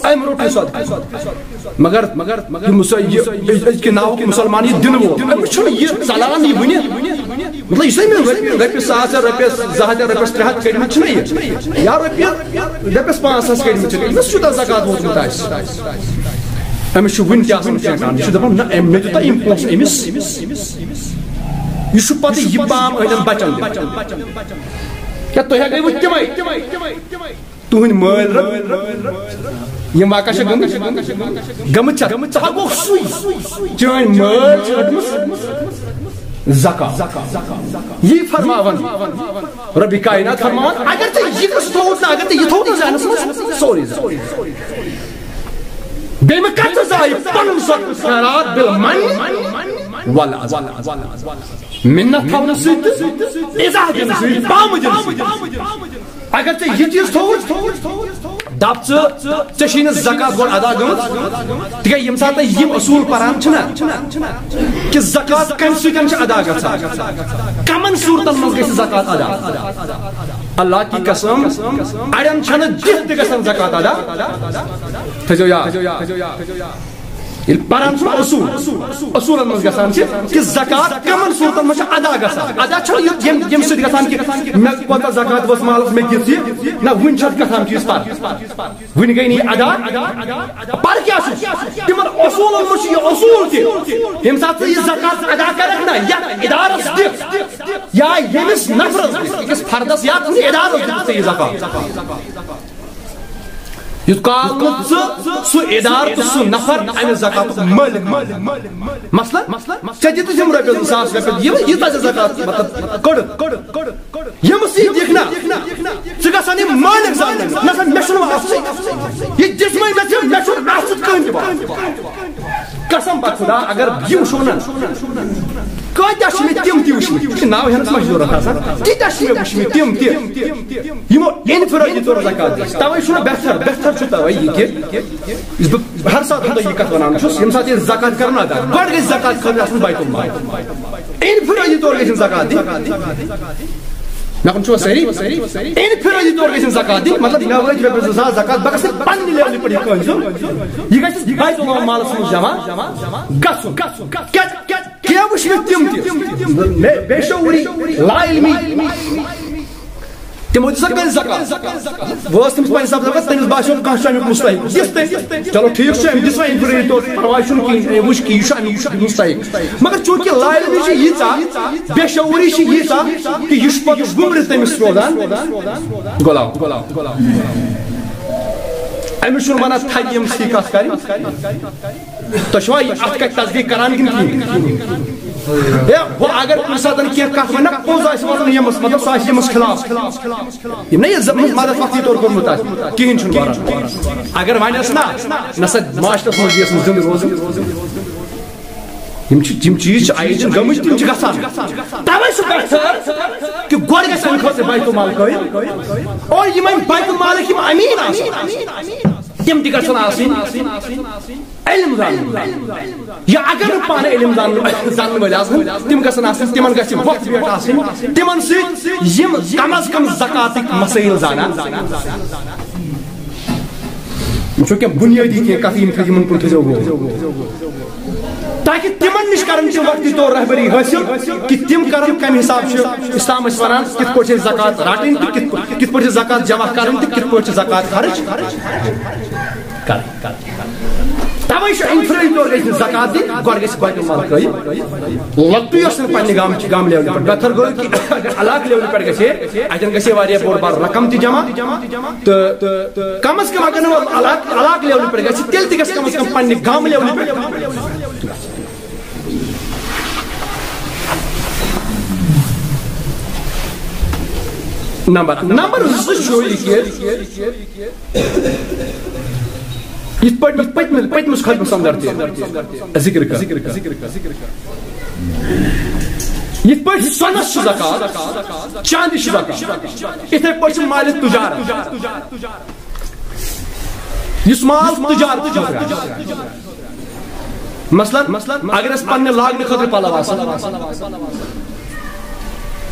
أمۍ روٚٹ یہِ صدقہٕ۔ مگر، مگر یہِ مُسل-، یہِ أزکہِ ناوُک مُسلمان یہِ دِنہٕ وول، أمِس چھُنہٕ یہِ ژلان یہِ ؤنِتھ۔ مطلب، یُس أمۍ رۄپیہِ، رۄپیہِ ساس یا رۄپیَس زٕ ہَتھ یا رۄپیَس ترٛےٚ ہَتھ کٔڑمٕتۍ چھِنہ یہِ، یا رۄپیہِ، رۄپیَس پانٛژھ ساس کٔڑمٕتۍ چھِ، أمِس چھُ یوٗتاہ زکوٰۃ ووتمُت آسہِ۔ أمِس چھُ وُنہِ تہِ آسان کینٛہہ کانٛہہ، یہِ چھُ دَپان، نہ، أمۍ، مےٚ دیُت أمۍ پونٛسہٕ أمِس۔ یہِ چھُ پَتہٕ یہِ پام أہٕنٛدٮ۪ن بَچَن دِوان۔ کیٛاہ تُہۍ ہا گٔیوٕ تِمَے؟ تُہٕنٛدۍ مٲلۍ رٔٹ، یِم واقعہ چھِ گٔمٕتۍ، گٔمٕتۍ چھا؟ ژٕ ہا گوٚکھ سُے، چٲنۍ مٲلۍ چھِ رٔٹمٕژ زکوٰۃ۔ یی فرماوان رۄبِ کائنات فرماوان، اگر ژےٚ یہِ گژھ تھوٚوُتھ نہ، اگر ژےٚ یہِ تھوٚوُتھ نہ ذہنَس منٛز، سورُے زَن۔ بیٚیہِ مہ کر ژٕ ضایع پنُن صدقہٕ خیرات بالمن والاذی۔ منت تھاونہٕ سۭتۍ تہٕ اِزاہ دِنہٕ سۭتۍ، پامہٕ دِنہٕ سۭتۍ۔ اگر ژےٚ یہِ چیٖز تھوٚوُتھ، دَپ ژٕ، ژےٚ چھے نہٕ زکوٰۃ گۄڈٕ ادا گٔمٕژ، تِکیٛازِ ییٚمہِ ساتہٕ تۄہہِ یِم اصوٗل پران چھِنہ، کہِ زکوٰۃ کَمہِ سۭتۍ چھِ ادا گژھان، کَمَن صوٗرتَن منٛز گژھِ زکوٰۃ ادا۔ اللہ کی قسم، اڑٮ۪ن چھنہٕ دِتھ تہِ گژھان زکوٰۃ ادا۔ تھٲیزیو یاد۔ ییٚلہِ پران چھُ اصوٗل، اصوٗلن منٛز گژھان چھِ کہِ زکوٰۃ کمن صوٗرتن منٛز چھِ ادا گژھان۔ ادا چھُنہٕ یہِ ییٚمہِ، ییٚمہِ سۭتۍ گژھان کہِ مےٚ کوٗتاہ زکوٰۃ ؤژھ مالس، مےٚ دِژ یہِ۔ نہ، وُنہِ چھِ اتھ کتھام چیٖز پر۔ وُنہِ گٔے نہٕ یہِ ادا۔ پر کیٛاہ چھُ؟ تِمن اصوٗلن منٛز چھُ یہِ اصوٗل تہِ، ییٚمہِ ساتہٕ ژٕ یہِ زکوٰۃ ادا کرکھ نہ، یتھ ادارس دِکھ، یا ییٚمِس نفرس دِکھ، أکِس فردس یا کُنہِ ادارس دِکھ ژٕ یہِ زکوٰۃ۔ یُتھ کال نہٕ ژٕ سُہ ادارٕ تہٕ سُہ نفر امہِ زکاتُک مٲلِک بنہِ۔ مثلاً، ژےٚ دِتُتھ یِم رۄپیہِ زٕ ساس رۄپیہِ، یِم، ییٖژاہ ژےٚ زکات، مطلب، کٔڑٕتھ۔ یِم سۭتۍ دِکھ نا، ژٕ گژھان یِم مٲلِک زاننہٕ۔ نہ سا، مےٚ چھُنہٕ وۄنۍ اَتھ سۭتۍ۔ یہِ دِژمَے مےٚ ژےٚ، مےٚ چھُنہٕ اَتھ سۭتۍ کٕہٕنۍ تہِ واسطہٕ۔ قسم بہ خدا، اگر یِم شونن، کۭتیاہ چھِ مےٚ تِم تہِ وٕچھمٕتۍ، یہِ چھُ ناو ہٮ۪نَس منٛز ضروٗرت آسان، تیٖتیاہ چھِ مےٚ وٕچھمٕتۍ تِم تہِ، یِمو انفرادی طور زکات دِژ۔ توے چھُنہٕ بہتر، بہتر چھُ توے یہِ کہِ یُس بہٕ ہر ساتہٕ تۄہہِ یہِ کتھ ونان چھُس، ییٚمہِ ساتہٕ یہِ زکات کرُن ادا، گۄڈٕ گژھِ زکات خٲطرٕ آسُن بیت المال۔ انفرادی طور گژھِ نہٕ زکات دِنۍ۔ مےٚ کُن چھُوا سٲری؟ انفرادی طور گژھِ نہٕ زکات دِنۍ، مطلب، مےٚ وٲتۍ رۄپیَس زٕ ساس زکات، بہٕ گژھٕ پننہِ لیولہِ پٮ۪ٹھ یہِ کٲنٛسہِ دیُن۔ یہِ گژھِ بیت المال مالس منٛز جمع گژھُن۔ کیٛازِ؟ کینٛہہ وٕچھ مےٚ تِم تہِ، بے، بے شعوٗری، لا علمی۔ تِمو دِژ نہ کٲنٛسہِ زکات۔ بہٕ اوسُس تٔمِس پننہِ حسابہٕ دپان، تٔمِس باسیو کانٛہہ چھُ امیُک مستحق۔ دِژ تٔمۍ۔ چلو ٹھیٖک چھُ، أمۍ دِژ وۄنۍ انفرادی طور پرواے چھُنہٕ کِہیٖنۍ، أمۍ وٕچھ کہِ یہِ چھُ امیُک مستحق۔ مگر چوٗنٛکہِ لا علمی چھِ ییٖژاہ، بے شعوٗری چھِ ییٖژاہ کہِ یہِ چھُ پتہٕ گُمرِ تٔمِس روزان۔ غلام، غلام، غلام۔ أمِس چھُنہٕ بنان تھدِ یِم سٕے کتھ کرٕنۍ۔ تۄہہِ چھُوا یہِ اَتھ کَتھِ تصدیٖق کران کِنہٕ کِہیٖنۍ؟ ہے، ہُہ اگر کُنہِ ساتہٕ کینٛہہ کَتھ وَنہِ نا، پوٚز آسہِ وَنُن ییٚمِس، مطلب، سُہ آسہِ ییٚمِس خلاف۔ یِم نہ یہِ ز-، مدد وقتی طور کوٚرمُت آسہِ، کِہیٖنۍ چھُنہٕ بَران۔ اگر وَنٮ۪س نا، نہ سا معاشرَس منٛز یِیَس نہٕ زِندٕ روزُن۔ یِم چھِ، یِم چیٖز چھِ آیہِ دِنہٕ گٔمٕتۍ، تِم چھِ گژھان۔ تَوَے چھُ بہتر کہِ گۄڈٕ گژھِ اَمہِ خٲطرٕ بیت المال قٲیِم۔ اور یِمَے بیت المالٕکۍ یِم أمیٖن آسَن، تِم تہِ گژھن آسٕنۍ علم زانن وٲلۍ۔ یا اگر نہٕ پانہٕ علم زانن، زانن وٲلۍ آسن، تِم گژھن آسٕنۍ، تِمن گژھِ وقت پٮ۪ٹھ آسٕنۍ، تِمن سۭتۍ یِم کم از کم زکاتٕکۍ مسائل زانان۔ یِم چھِ کینٛہہ بُنیٲدی کینٛہہ کتھٕ، یِم تھٲے، یِمن کُن تھٲیزیو غور۔ تاکہ تِمن نِش کرن تِم وقتی طور رہبری حٲصِل کہِ تِم کرن کمہِ حساب چھُ اسلام اسہِ ونان، کِتھ پٲٹھۍ چھِ زکات رٹٕنۍ تہٕ کِتھ پٲٹھۍ، کِتھ پٲٹھۍ چھِ زکات جمع کرٕنۍ تہٕ کِتھ پٲٹھۍ چھِ زکات خرٕچ کرٕنۍ۔ توے چھُ انفرادی طور گژھِ نہٕ زکات دِنۍ، گۄڈٕ گژھِ بیت المال قٲیِم۔ لۄکٹُے یوت چھُنہٕ پننہِ گامہٕ، گامہٕ لیولہِ پٮ۪ٹھ، بہتر گوٚو کہِ اگر علاقہٕ لیولہِ پٮ۪ٹھ گژھِ ہے، اتٮ۪ن گژھِ ہے واریاہ بوٚڑ بار رقم تہِ جمع، تہٕ کم از کم اگر نہٕ علاقہٕ، علاقہٕ لیولہِ پٮ۪ٹھ گژھِ، تیٚلہِ تہِ گژھِ کم از کم پننہِ گامہٕ لیولہِ پٮ۪ٹھ۔ نمبر، نمبر زٕ چھُ یہِ کہِ یِتھ پٲٹھۍ مےٚ پٔتمہِ، پٔتمِس خطبس اندر تہِ ذکر کٔر، یِتھ پٲٹھۍ سۄنس چھُ زکات، چاندِ چھُ زکات، یِتھے پٲٹھۍ چھُ مالِ تجارت۔ یُس مال تجارت خٲطرٕ آسہِ۔ مثلاً، مثلاً، اگر اَسہِ پننہِ لاگنہٕ خٲطرٕ پلو آسن،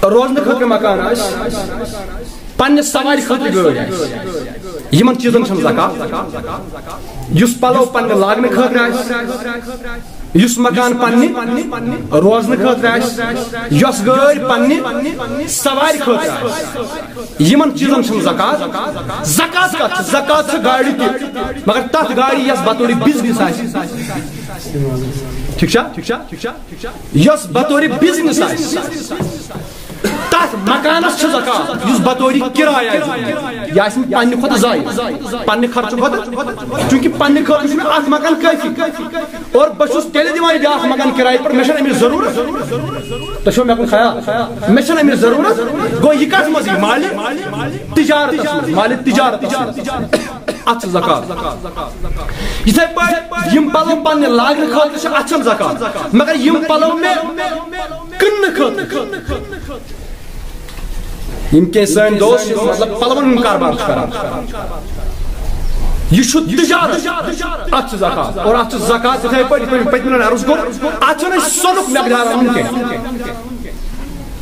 روزنہٕ خٲطرٕ مکان آسہِ، پننہِ سوارِ خٲطرٕ گٲڑۍ آسہِ، یِمن چیٖزن چھنہٕ زکات۔ یُس پلو پننہِ لاگنہٕ خٲطرٕ آسہِ، یُس مکان پننہِ روزنہٕ خٲطرٕ آسہِ، یۄس گٲڑۍ پننہِ سوارِ خٲطرٕ آسہِ، یِمن چیٖزن چھنہٕ زکات۔ زکات کتھ چھِ؟ زکات چھِ گاڑِ تہِ، مگر تتھ گاڑِ یۄس بطورِ بزنس آسہِ۔ ٹھیک چھا؟ ٹھیک چھا؟ ٹھیک چھا؟ یۄس بطورِ بزنس آسہِ، تتھ مکانس چھِ زکات، یُس بطورِ کرایہ آسہِ دیُن۔ یہِ آسہِ نہٕ پننہِ کھۄتہٕ زایہِ، پننہِ خرچہٕ کھۄتہٕ، چونکہ پننہِ خٲطرٕ چھُ مےٚ اکھ مکان کٲفی۔ اور بہٕ چھُس تیٚلہِ دِوان بیٛاکھ مکان کرایہِ پٮ۪ٹھ، مےٚ چھَنہٕ اَمِچ ضروٗرت۔ تۄہہِ چھُوا مےٚ کُن خیال؟ مےٚ چھَنہٕ اَمِچ ضروٗرت۔ گوٚو، یہِ کَتھ منٛز یی؟ مالِ تجارتَس منٛز، مالِ تجارتَس منٛز۔ اَتھ چھِ زکات۔ یِتھَے پٲٹھۍ یِم پَلو پنٛنہِ لاگنہٕ خٲطرٕ چھِ، اَتھ چھَنہٕ زکات۔ مگر یِم پَلو مےٚ کٕننہٕ خٲطرٕ، یِم کینٛہہ سٲنۍ دوست چھِ، مطلب، پلون ہُنٛد کاربار چھِ کران، یہِ چھُ تجارت، اتھ چھِ زکات۔ اور اتھ چھِ زکات یِتھے پٲٹھۍ، یِتھ پٲٹھۍ پٔتمہِ لٹہِ عرض کوٚر، اتھ چھُنہٕ أسۍ سۄنُک مقدار انُن کینٛہہ۔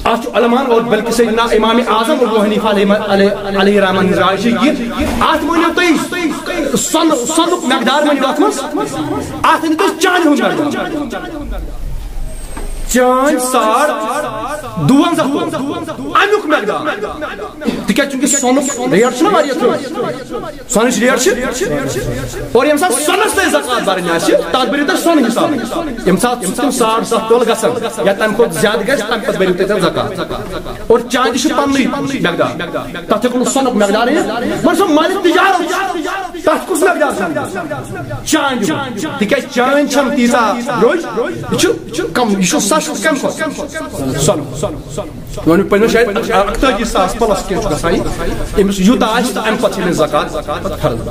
اتھ چھُ علماء اور بلکہ سیدنا امام اعظم ابو حنیفہ علیہ، علیہ، علیہ رحمہ ہٕنٛز راے چھِ یہِ، اتھ مٲنِو تُہۍ سۄن، سۄنُک مقدار مٲنِو اتھ منٛز، اتھ أنِو تُہۍ چانہِ ہُنٛد مقدار۔ چٲنۍ ساڑ دُوَنزاہ تومُل۔ اَمیُک مقدار۔ تِکیٛازِ چوٗنٛکہِ سۄنُک ریٹ چھُنہ واریاہ درٛوٚگ۔ سۄنٕچ ریٹ چھِ۔ اور ییٚمہِ ساتہٕ سۄنَس تۄہہِ زکات بَرٕنۍ آسہِ، تَتھ بٔرِو تُہۍ سۄنہٕ حِساب۔ ییٚمہِ ساتہٕ تِم ساڑ سَتھ تولہٕ گژھن یا تَمہِ کھۄتہٕ زیادٕ گژھِ، تَمہِ پَتہٕ بٔرِو تُہۍ تَتھ زکات۔ اور چاندِ چھُ پَننُے مقدار۔ تَتھ ہیٚکو نہٕ سۄنُک مقدار أنِتھ۔ مگر سۄ مالِ تِجارت چھِ۔ تَتھ کُس مقدار چھُ؟ چاندِ ہُنٛد۔ تِکیٛازِ چٲنۍ چھَنہٕ تیٖژاہ درٛوٚج۔ یہِ چھُ، یہِ چھُ کم، یہِ چھُ سَستہٕ کَمہِ کھۄتہٕ؟ سۄنہٕ۔ وۄنۍ پَزِ مےٚ شاید اَکتٲجی ساس پلس کینٛہہ چھُ گژھان یہِ۔ أمِس یوٗتاہ آسہِ تہٕ اَمہِ پَتہٕ چھِ أمِس زکات پَتہٕ فرض۔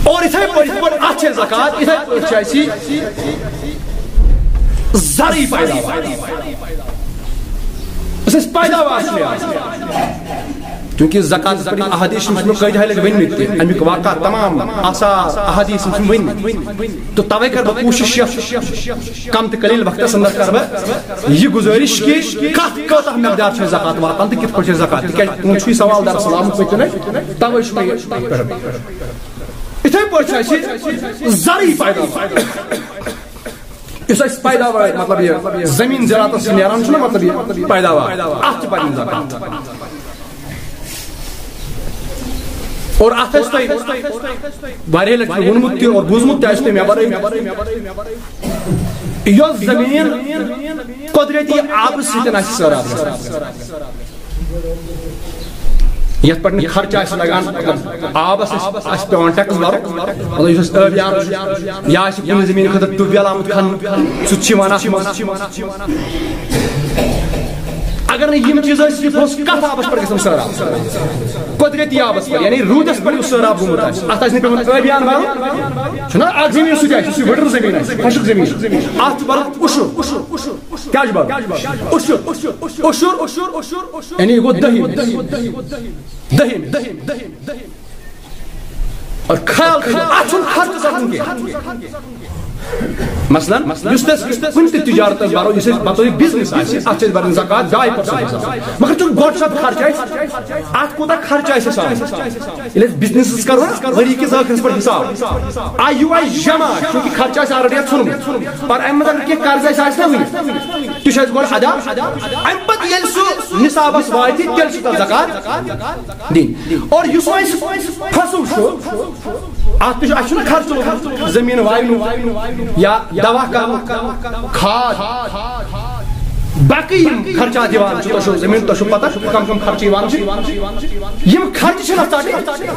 اور یِتھَے پٲٹھۍ، یِتھ پٲٹھۍ اَتھ چھِ زکات، یِتھَے پٲٹھۍ چھِ اَسہِ یہِ زرعی پیداوار۔ یُس اَسہِ پیداوار چھِ نیران۔ چوٗنٛکہِ زکاتَس پٮ۪ٹھ یِم احادیث چھِ، یِم چھِ مےٚ کٲتیٛاہ لَٹہِ ؤنۍمٕتۍ تہِ، اَمیُک واقعہ تمام آثار احادیث یِم چھِ ؤنۍمٕتۍ۔ تہٕ تَوَے کَرٕ بہٕ کوٗشِش یَتھ کم تہٕ قلیل وقتس اندر کر بہٕ یہِ گزٲرش کہ کتھ کۭژاہ مقدار چھِ زکات واتان تہٕ کِتھ پٲٹھۍ چھِ زکات، تِکیازِ تُہُنٛد چھُے سوال دراصل آمُت پٔتمہِ لٹہِ، توے چھُ مےٚ یہِ پٮ۪ٹھ۔ یِتھے پٲٹھۍ چھُ اَسہِ زرعی پیداوار۔ یُس اَسہِ پیداوار، مطلب، یہِ زٔمیٖن زِراعتس چھِ نیران، چھُنہ، مطلب، یہِ پیداوار، اَتھ چھِ پَنٕنۍ زکات۔ اور اَتھ ٲسۍ تۄہہِ واریاہ لَٹہِ ووٚنمُت تہِ اور بوٗزمُت تہِ آسہِ تۄہہِ مےٚ وَرٲے، یۄس زٔمیٖن قۄدرٔتی آبہٕ سۭتۍ آسہِ سٲراب گژھان، یَتھ پٮ۪ٹھ نہٕ خرچہٕ آسہِ لَگان، مطلب، آبَس آسہِ، آسہِ پٮ۪وان ٹیکٕس بَرُن، مطلب، یُس اَسہِ ٲبیان چھُ، یا آسہِ کُنہِ زٔمیٖن خٲطرٕ ٹیوب ویل آمُت کھننہٕ، سُہ تہِ چھُ یِوان اَتھ منٛز۔ اگر نہٕ یِم چیٖز ٲسۍ، یہِ اوس کتھ آبس پٮ۪ٹھ گژھان سٲراب؟ قۄدرٔتی آبس پٮ۪ٹھ، یعنی روٗدس پٮ۪ٹھ یُس سٲراب گوٚمُت آسہِ، اتھ آسہِ نہٕ پٮ۪وان ٲبیان برُن۔ چھُنہ اکھ زٔمیٖن سُہ تہِ آسہِ، سُہ چھُ وٕڈٕر زٔمیٖن آسہِ، خۄشٕک زٔمیٖن۔ اتھ چھُ برُن اُشُر۔ کیٛاہ چھُ برُن؟ اُشُر۔ اُشُر، اُشُر، اُشُر، اُشُر۔ یعنی یہِ گوٚو دٔہِم۔ دٔہِم۔ اور خیال تھٲیِو، اَتھ چھُنہٕ خرچہٕ ژَٹُن کینٛہہ۔ مثلاً، یُس تہِ أسۍ کُنہِ تہِ تجارت آسہِ بَرو، یُس اَسہِ بَرو یہِ بِزنِس آسہِ، اَتھ چھِ أسۍ بَران زکات ڈاے پٔرسنٹ حِساب۔ مگر چونٛکہ گۄڈٕ چھُ اَتھ خرچہٕ اَسہِ، اَتھ کوٗتاہ خرچہٕ آسہِ اَسہِ آمُت؟ ییٚلہِ أسۍ بِزنِسَس کَرو نا، ؤری کِس ٲخرَس پٮ۪ٹھ حِساب، آ، یہِ آسہِ جمع، چونٛکہ خرچہٕ آسہِ already اَتھ ژھُنمُت، اور اَمہِ منٛز اگر کینٛہہ قرض آسہِ، آسہِ نا وٕنہِ، تہِ چھُ اَسہِ گۄڈٕ ادا۔ اَمہِ پَتہٕ ییٚلہِ سُہ نِصابَس واتہِ، تیٚلہِ چھُ تَتھ زکات دِنۍ۔ اور یُس وۄنۍ فصل چھُ، اَتھ تہِ چھُ، اَسہِ چھُنہٕ خرچہٕ لوٚگمُت زٔمیٖن واینُک یا دوا کرنُک، کھاد، باقٕے یِم خرچات یِوان چھِ، تۄہہِ چھُو زٔمیٖن، تۄہہِ چھُو پتہ کم کم خرچہٕ یِوان چھِ۔ یِم خرچہٕ چھِنہٕ اَتھ ژَٹٕنۍ۔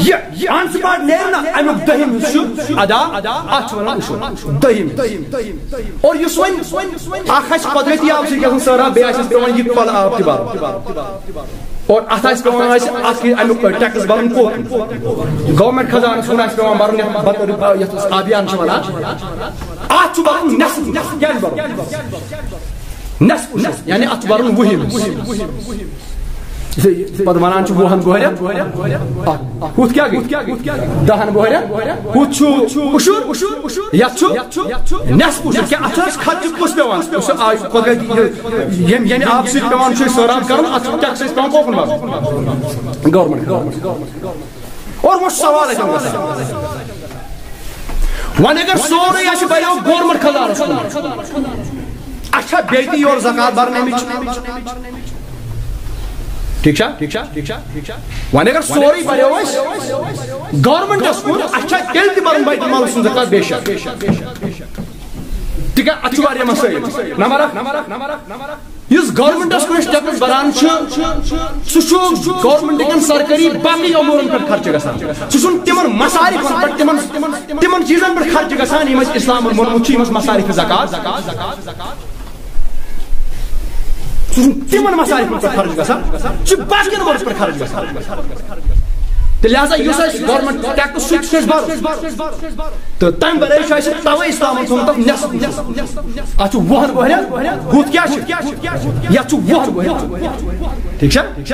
یہِ on spot نیرِ نہ، اَمیُک دٔہِم حصہٕ چھُ ادا، اَتھ چھِ وَنان عشر۔ دٔہِم حصہٕ۔ اور یُس وۄنۍ اکھ آسہِ قۄدرٔتی آبہٕ سۭتۍ گژھان سٲراب، بیٚیہِ آسٮ۪س پٮ۪وان یہِ پلہٕ آب تہِ بَرُن۔ اور اَتھ آسہِ پٮ۪وان اَسہِ اَتھ یہِ اَمیُک ٹیکٕس بَرُن کوٚت؟ گورمٮ۪نٛٹ خزانَس کُن آسہِ پٮ۪وان بَرُن، یَتھ پَتہٕ یَتھ أسۍ آبیان چھِ وَنان۔ اَتھ چھُ بَرُن نٮ۪صٕف، کیٛاہ چھُ بَرُن؟ نٮ۪صٕف، یعنی اَتھ چھُ بَرُن وُہِم۔ پتہٕ ونان چھُ وُہن بۄہرٮ۪ن، آ، ہُتھ کیٛاہ گٔے؟ دہن بۄہرٮ۪ن، ہُتھ چھُ عُشُر، یتھ چھُ نٮ۪صف عُشُر۔ کیٛاہ اتھ چھُ اَسہِ خرچہِ کُس پٮ۪وان؟ یُس آ-، پتہٕ گٔے یہِ، ییٚمہِ، ییٚمہِ آبہٕ سۭتۍ پٮ۪وان چھُ أسۍ سٲران کرُن، اتھ چھُ ٹیکس اَسہِ پٮ۪وان کوکُن بَرُن؟ گورمنٹ۔ اور وۄنۍ چھُ سوال اَتہِ وَسان۔ وۄنۍ اگر سورُے اَسہِ بَریو گورمنٹ خزانَس کُن، اَسہِ چھا بیٚیہِ تہِ یورٕ زکات بَرنہٕ اَمِچ؟ ٹھیٖک چھا؟ ٹھیٖک چھا؟ ٹھیٖک چھا؟ ٹھیٖک چھا؟ وۄنۍ اگر سورُے بَریو اَسہِ گورمنٹَس کُن، اَسہِ چھا تیٚلہِ تہِ بَرُن بیت المال سُنٛد زکات؟ بے شک۔ تِکیٛازِ اَتھ چھُ واریاہ مسٲیِل۔ نمبر اکھ، نمبر اکھ، نمبر اکھ، نمبر اکھ۔ یُس گورمنٹس کُن أسۍ ٹیکس بران چھِ، سُہ چھُ گورمنٹ کٮ۪ن سرکٲری باقٕے امورن پٮ۪ٹھ خرچہٕ گژھان۔ سُہ چھُنہٕ تِمن مصارفن پٮ۪ٹھ، تِمن، تِمن چیٖزن پٮ۪ٹھ خرچہٕ گژھان، یِم اَسہِ اسلامن ووٚنمُت چھُ، یِم اَسہِ مصارف زکات۔ سُہ چھُنہٕ تِمن مصارفن پٮ۪ٹھ خرچہٕ گژھان، سُہ چھُ باقین امورن پٮ۪ٹھ خرچہٕ گژھان۔ تہٕ لہذا یُس اَسہِ گورمنٹ ٹیکس، سُہ تہِ چھُ اَسہِ برُن۔ تہٕ تَمہِ ورٲے چھُ اَسہِ توے اسلامن تھوٚومُت اَتھ نٮ۪صف۔ اَتھ چھُ وُہن وُہرٮ۪ن، ہُتھ کیٛاہ چھُ؟ یَتھ چھُ وُہن وُہرٮ۪ن۔ ٹھیٖک چھا؟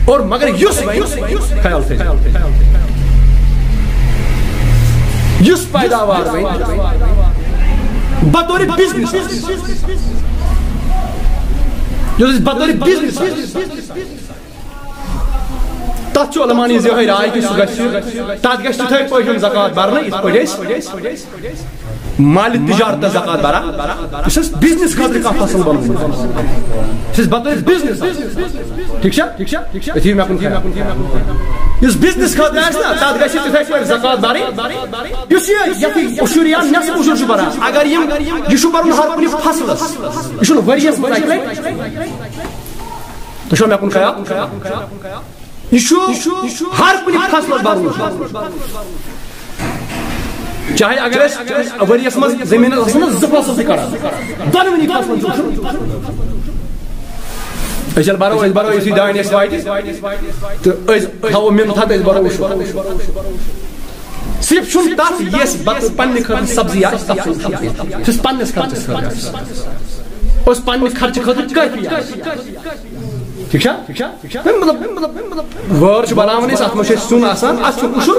اور مگر یُس وۄنۍ، خیال تھٲیِو، یُس پیداوار وۄنۍ بطور بزنس، یُس أسۍ بطور بزنس، تَتھ چھُ علماء ہٕنٛز یِہوٚے راے کہِ سُہ گژھِ، تَتھ گژھِ تِتھَے پٲٹھۍ یُن زکوٰۃ بَرنہٕ، یِتھ پٲٹھۍ أسۍ مالِ تجارت زکوٰۃ بَران۔ یُس اَسہِ بِزنِس خٲطرٕ کانٛہہ فصل بَنومُت، یُس اَسہِ بَتٲے بِزنِس آسہِ۔ ٹھیٖک چھا؟ ٹھیٖک چھا؟ أتھی مےٚ کُن، یُس بِزنِس خٲطرٕ آسہِ نا، تَتھ گژھِ تِتھَے پٲٹھۍ زکوٰۃ بَرٕنۍ۔ یُس یہِ، یَتھ یہِ عُشُر یا نٮ۪صٕف عُشُر چھُ بَران، اگر یِم، یہِ چھُ بَرُن ہر کُنہِ فصلَس، یہِ چھُنہٕ ؤریَس منٛز اَکہِ لَٹہِ۔ تُہۍ چھُوا مےٚ کُن خیال؟ یہِ چھُ ہر کُنہِ فصلس بَرُن۔ چاہے اگر أسۍ ؤریَس منٛز زٔمیٖنَس آسن نہ زٕ فصل تہِ کَڑان، دۄنوٕنی فصلن چھُ وٕچھُن۔ أسۍ ییٚلہِ بَرو، أسۍ بَرو یُتھُے دانہِ اَسہِ واتہِ تہٕ أسۍ تھاوو مِنتھ ہَتھ، أسۍ بَرو وٕچھو۔ صرف چھُنہٕ تَتھ یۄس بَتہٕ پننہِ خٲطرٕ سبزی آسہِ، تَتھ چھُنہٕ کھٮ۪ون۔ یُس پننِس خرچس خٲطرٕ آسہِ۔ اوس پننہِ خرچہٕ خٲطرٕ کٲفی آسہِ۔ ٹھیٖک چھا؟ ٹھیٖک چھا؟ ٹھیٖک چھا؟ مطلب، مطلب، مطلب، وٲر چھِ بَناوان أسۍ، اَتھ منٛز چھُ اَسہِ سیُن آسان، اَتھ چھُ عُشُر،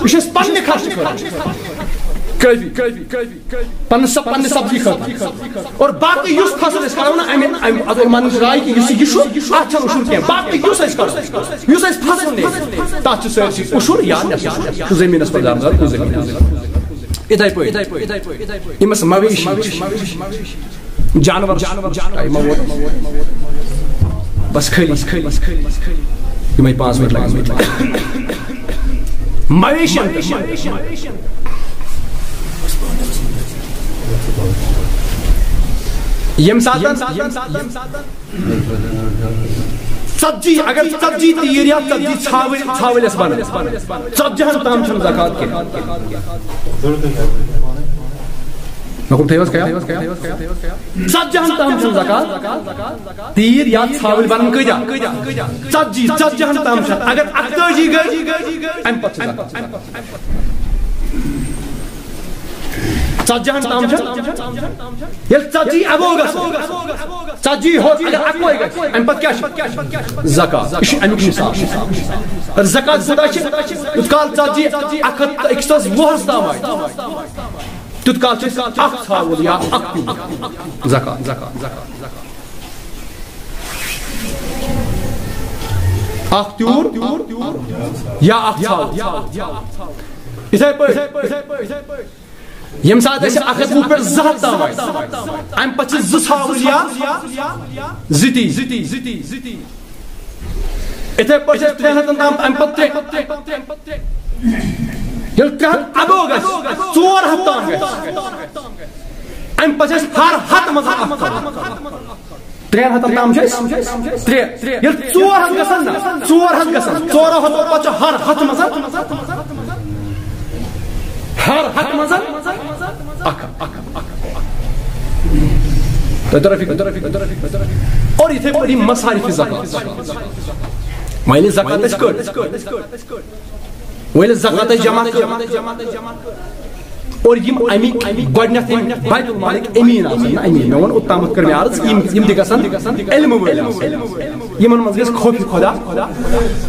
یہِ چھُ اَسہِ پننہِ خرچہٕ خٲطرٕ۔ کٲفی، کٲفی، کٲفی، کٲفی۔ پننہِ سب-، پننہِ سبزی خٲطرٕ۔ اور باقٕے یُس فصل أسۍ کَرو نا، اَمہِ، اَمہِ، اَتھ اوس مَنٕچ راے کہِ یُس یہِ چھُ، اَتھ چھَنہٕ عُشُر کینٛہہ۔ باقٕے یُس أسۍ کَرو، یُس اَسہِ فصل نیرِ، تَتھ چھُ سٲرسٕے عُشُر یا نٮ۪صٕف، سُہ زٔمیٖنَس پٮ۪ٹھ زیادٕ زیادٕ کُس زٔمیٖن۔ یِتھَے پٲٹھۍ یِم اَسہِ مویشی چھِ، جانور چھِ، ٹایم ووت۔ بس خٲلی، خٲلی، خٲلی۔ یِمَے پانٛژھ مِنٹ لَگَن وٕنہِ۔ مویشی۔ ییٚمہِ ساتَن، ییٚمہِ ساتَن ژتجی، اگر ژتجی تیٖر یا ژتجی ژھاوٕلۍ، ژھاوٕلۍ ٲسۍ بنان، ژتجی ہن تام چھنہٕ زکوٰۃ کینٛہہ۔ مےٚ کوٚر تھٲیِو حظ خیال؟ ژتجی ہن تام چھنہٕ زکوٰۃ۔ تیٖر یا ژھاوٕلۍ بنان کۭتیاہ؟ ژتجی، ژتجی ہن تام چھنہٕ۔ اگر اکتٲجی گٔے، امہِ پتہٕ چھِ زکوٰۃ۔ ژتجی ہن تام چھِ۔ ییٚلہِ ژتجی ابو گژھِ، ژتجی ہیوٚر اگر اکوے گژھِ، امہِ پتہٕ کیٛاہ چھِ؟ زکوٰۃ۔ یہِ چھُ امیُک نصاب۔ زکوٰۃ کوٗتاہ چھِ؟ یُتھ کال ژتجی، اکھ ہتھ تہٕ أکِس ساس وُہس تام آسہِ، تیُتھ کال چھِ أسۍ اکھ ژھاوُل یا اکھ تیوٗر زکوٰۃ۔ اکھ تیوٗر یا اکھ ژھاوُل۔ یِتھے پٲٹھۍ ییٚمہِ ساتہٕ أسۍ اکھ ہتھ وُہ پٮ۪ٹھ زٕ ہتھ تام آسہِ، اَمہِ پتہٕ چھِ زٕ ژھاوٕلۍ یا زٕ تی۔ یِتھے پٲٹھۍ چھِ أسۍ ترٛٮ۪ن ہتن تام، اَمہِ پتہٕ ترٛےٚ۔ ییٚلہِ ترٛےٚ ہتھ ابو گژھِ، ژور ہتھ تام گژھِ، اَمہِ پتہٕ چھِ أسۍ ہر ہتہٕ منٛز اکھ تھاوان۔ ترٛٮ۪ن ہتن تام چھِ أسۍ ترٛےٚ۔ ییٚلہِ ژور ہتھ گژھن نا، ژور ہتھ گژھن، ژورو ہتو پتہٕ چھُ ہر ہتھ منٛز، ہر ہتھ منٛز اکھ۔ تۄہہِ ترِ فِکر؟ اور یِتھے پٲٹھۍ یِم مصارف زکوٰۃ۔ وۄنۍ ییٚلہِ زکوٰۃ أسۍ کٔڑ، وۄنۍ ییٚلہِ زکوٰۃ أسۍ جمع کٔر، اور یِم اَمِکۍ گۄڈٕنٮ۪تھ یِم بیت المالٕکۍ أمیٖن آسَن، نہ أمیٖن، مےٚ ووٚن اوٚتامَتھ کٔر مےٚ عرض، یِم، یِم تہِ گژھن علمہٕ وٲلۍ آسٕنۍ۔ یِمَن منٛز گژھِ خوفِ خدا،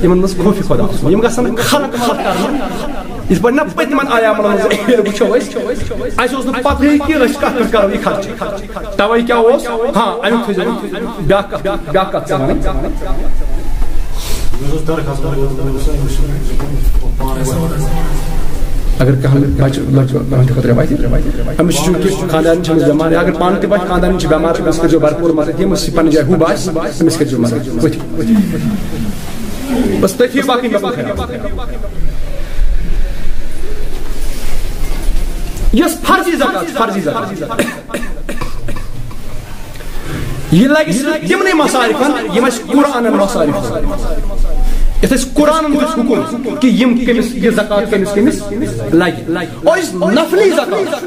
یِمَن منٛز خوفِ خدا آسُن۔ یِم گژھن خلق خلق کرنہٕ۔ یِتھ پٲٹھۍ نہ پٔتمٮ۪ن ایامَن منٛز ییٚلہِ وٕچھو أسۍ، اَسہِ اوس نہٕ پَتہٕے کہِ أسۍ کَتھ پٮ۪ٹھ کَرو یہِ خرچہٕ۔ تَوَے کیٛاہ اوس؟ ہاں، اَمیُک تھٲیزیو وۄنۍ بیٛاکھ کَتھ، بیٛاکھ کَتھ ژٕ وَنٕنۍ۔ اگر کانٛہہ بچہِ، لڑکہٕ، لڑکہٕ خٲطرٕ واتہِ، أمِس چھُ چونکہِ خاندارن چھِ أمِس بٮ۪مار، یا اگر پانہٕ تہِ بچہِ خاندارن چھِ بٮ۪مار، أمِس کٔرۍزیو بھرپوٗر مدد، ییٚمِس یہِ پننہِ جایہِ ہوٗ باسہِ، أمِس کٔرۍزیو مدد۔ أتھۍ۔ بس تٔتھی، باقٕے مےٚ کوٚر خیال۔ یۄس فرضی زکات چھِ، فرضی زکات۔ یہِ لگہِ صرف تِمنٕے مصارفن، یِم اَسہِ قرآنن مصارف چھِ۔ یَتھ اَسہِ قرآنن دیُت حُکُم کہِ یِم کٔمِس، یہِ زکات کٔمِس کٔمِس لگہِ۔ اور یُس نفلی زکات،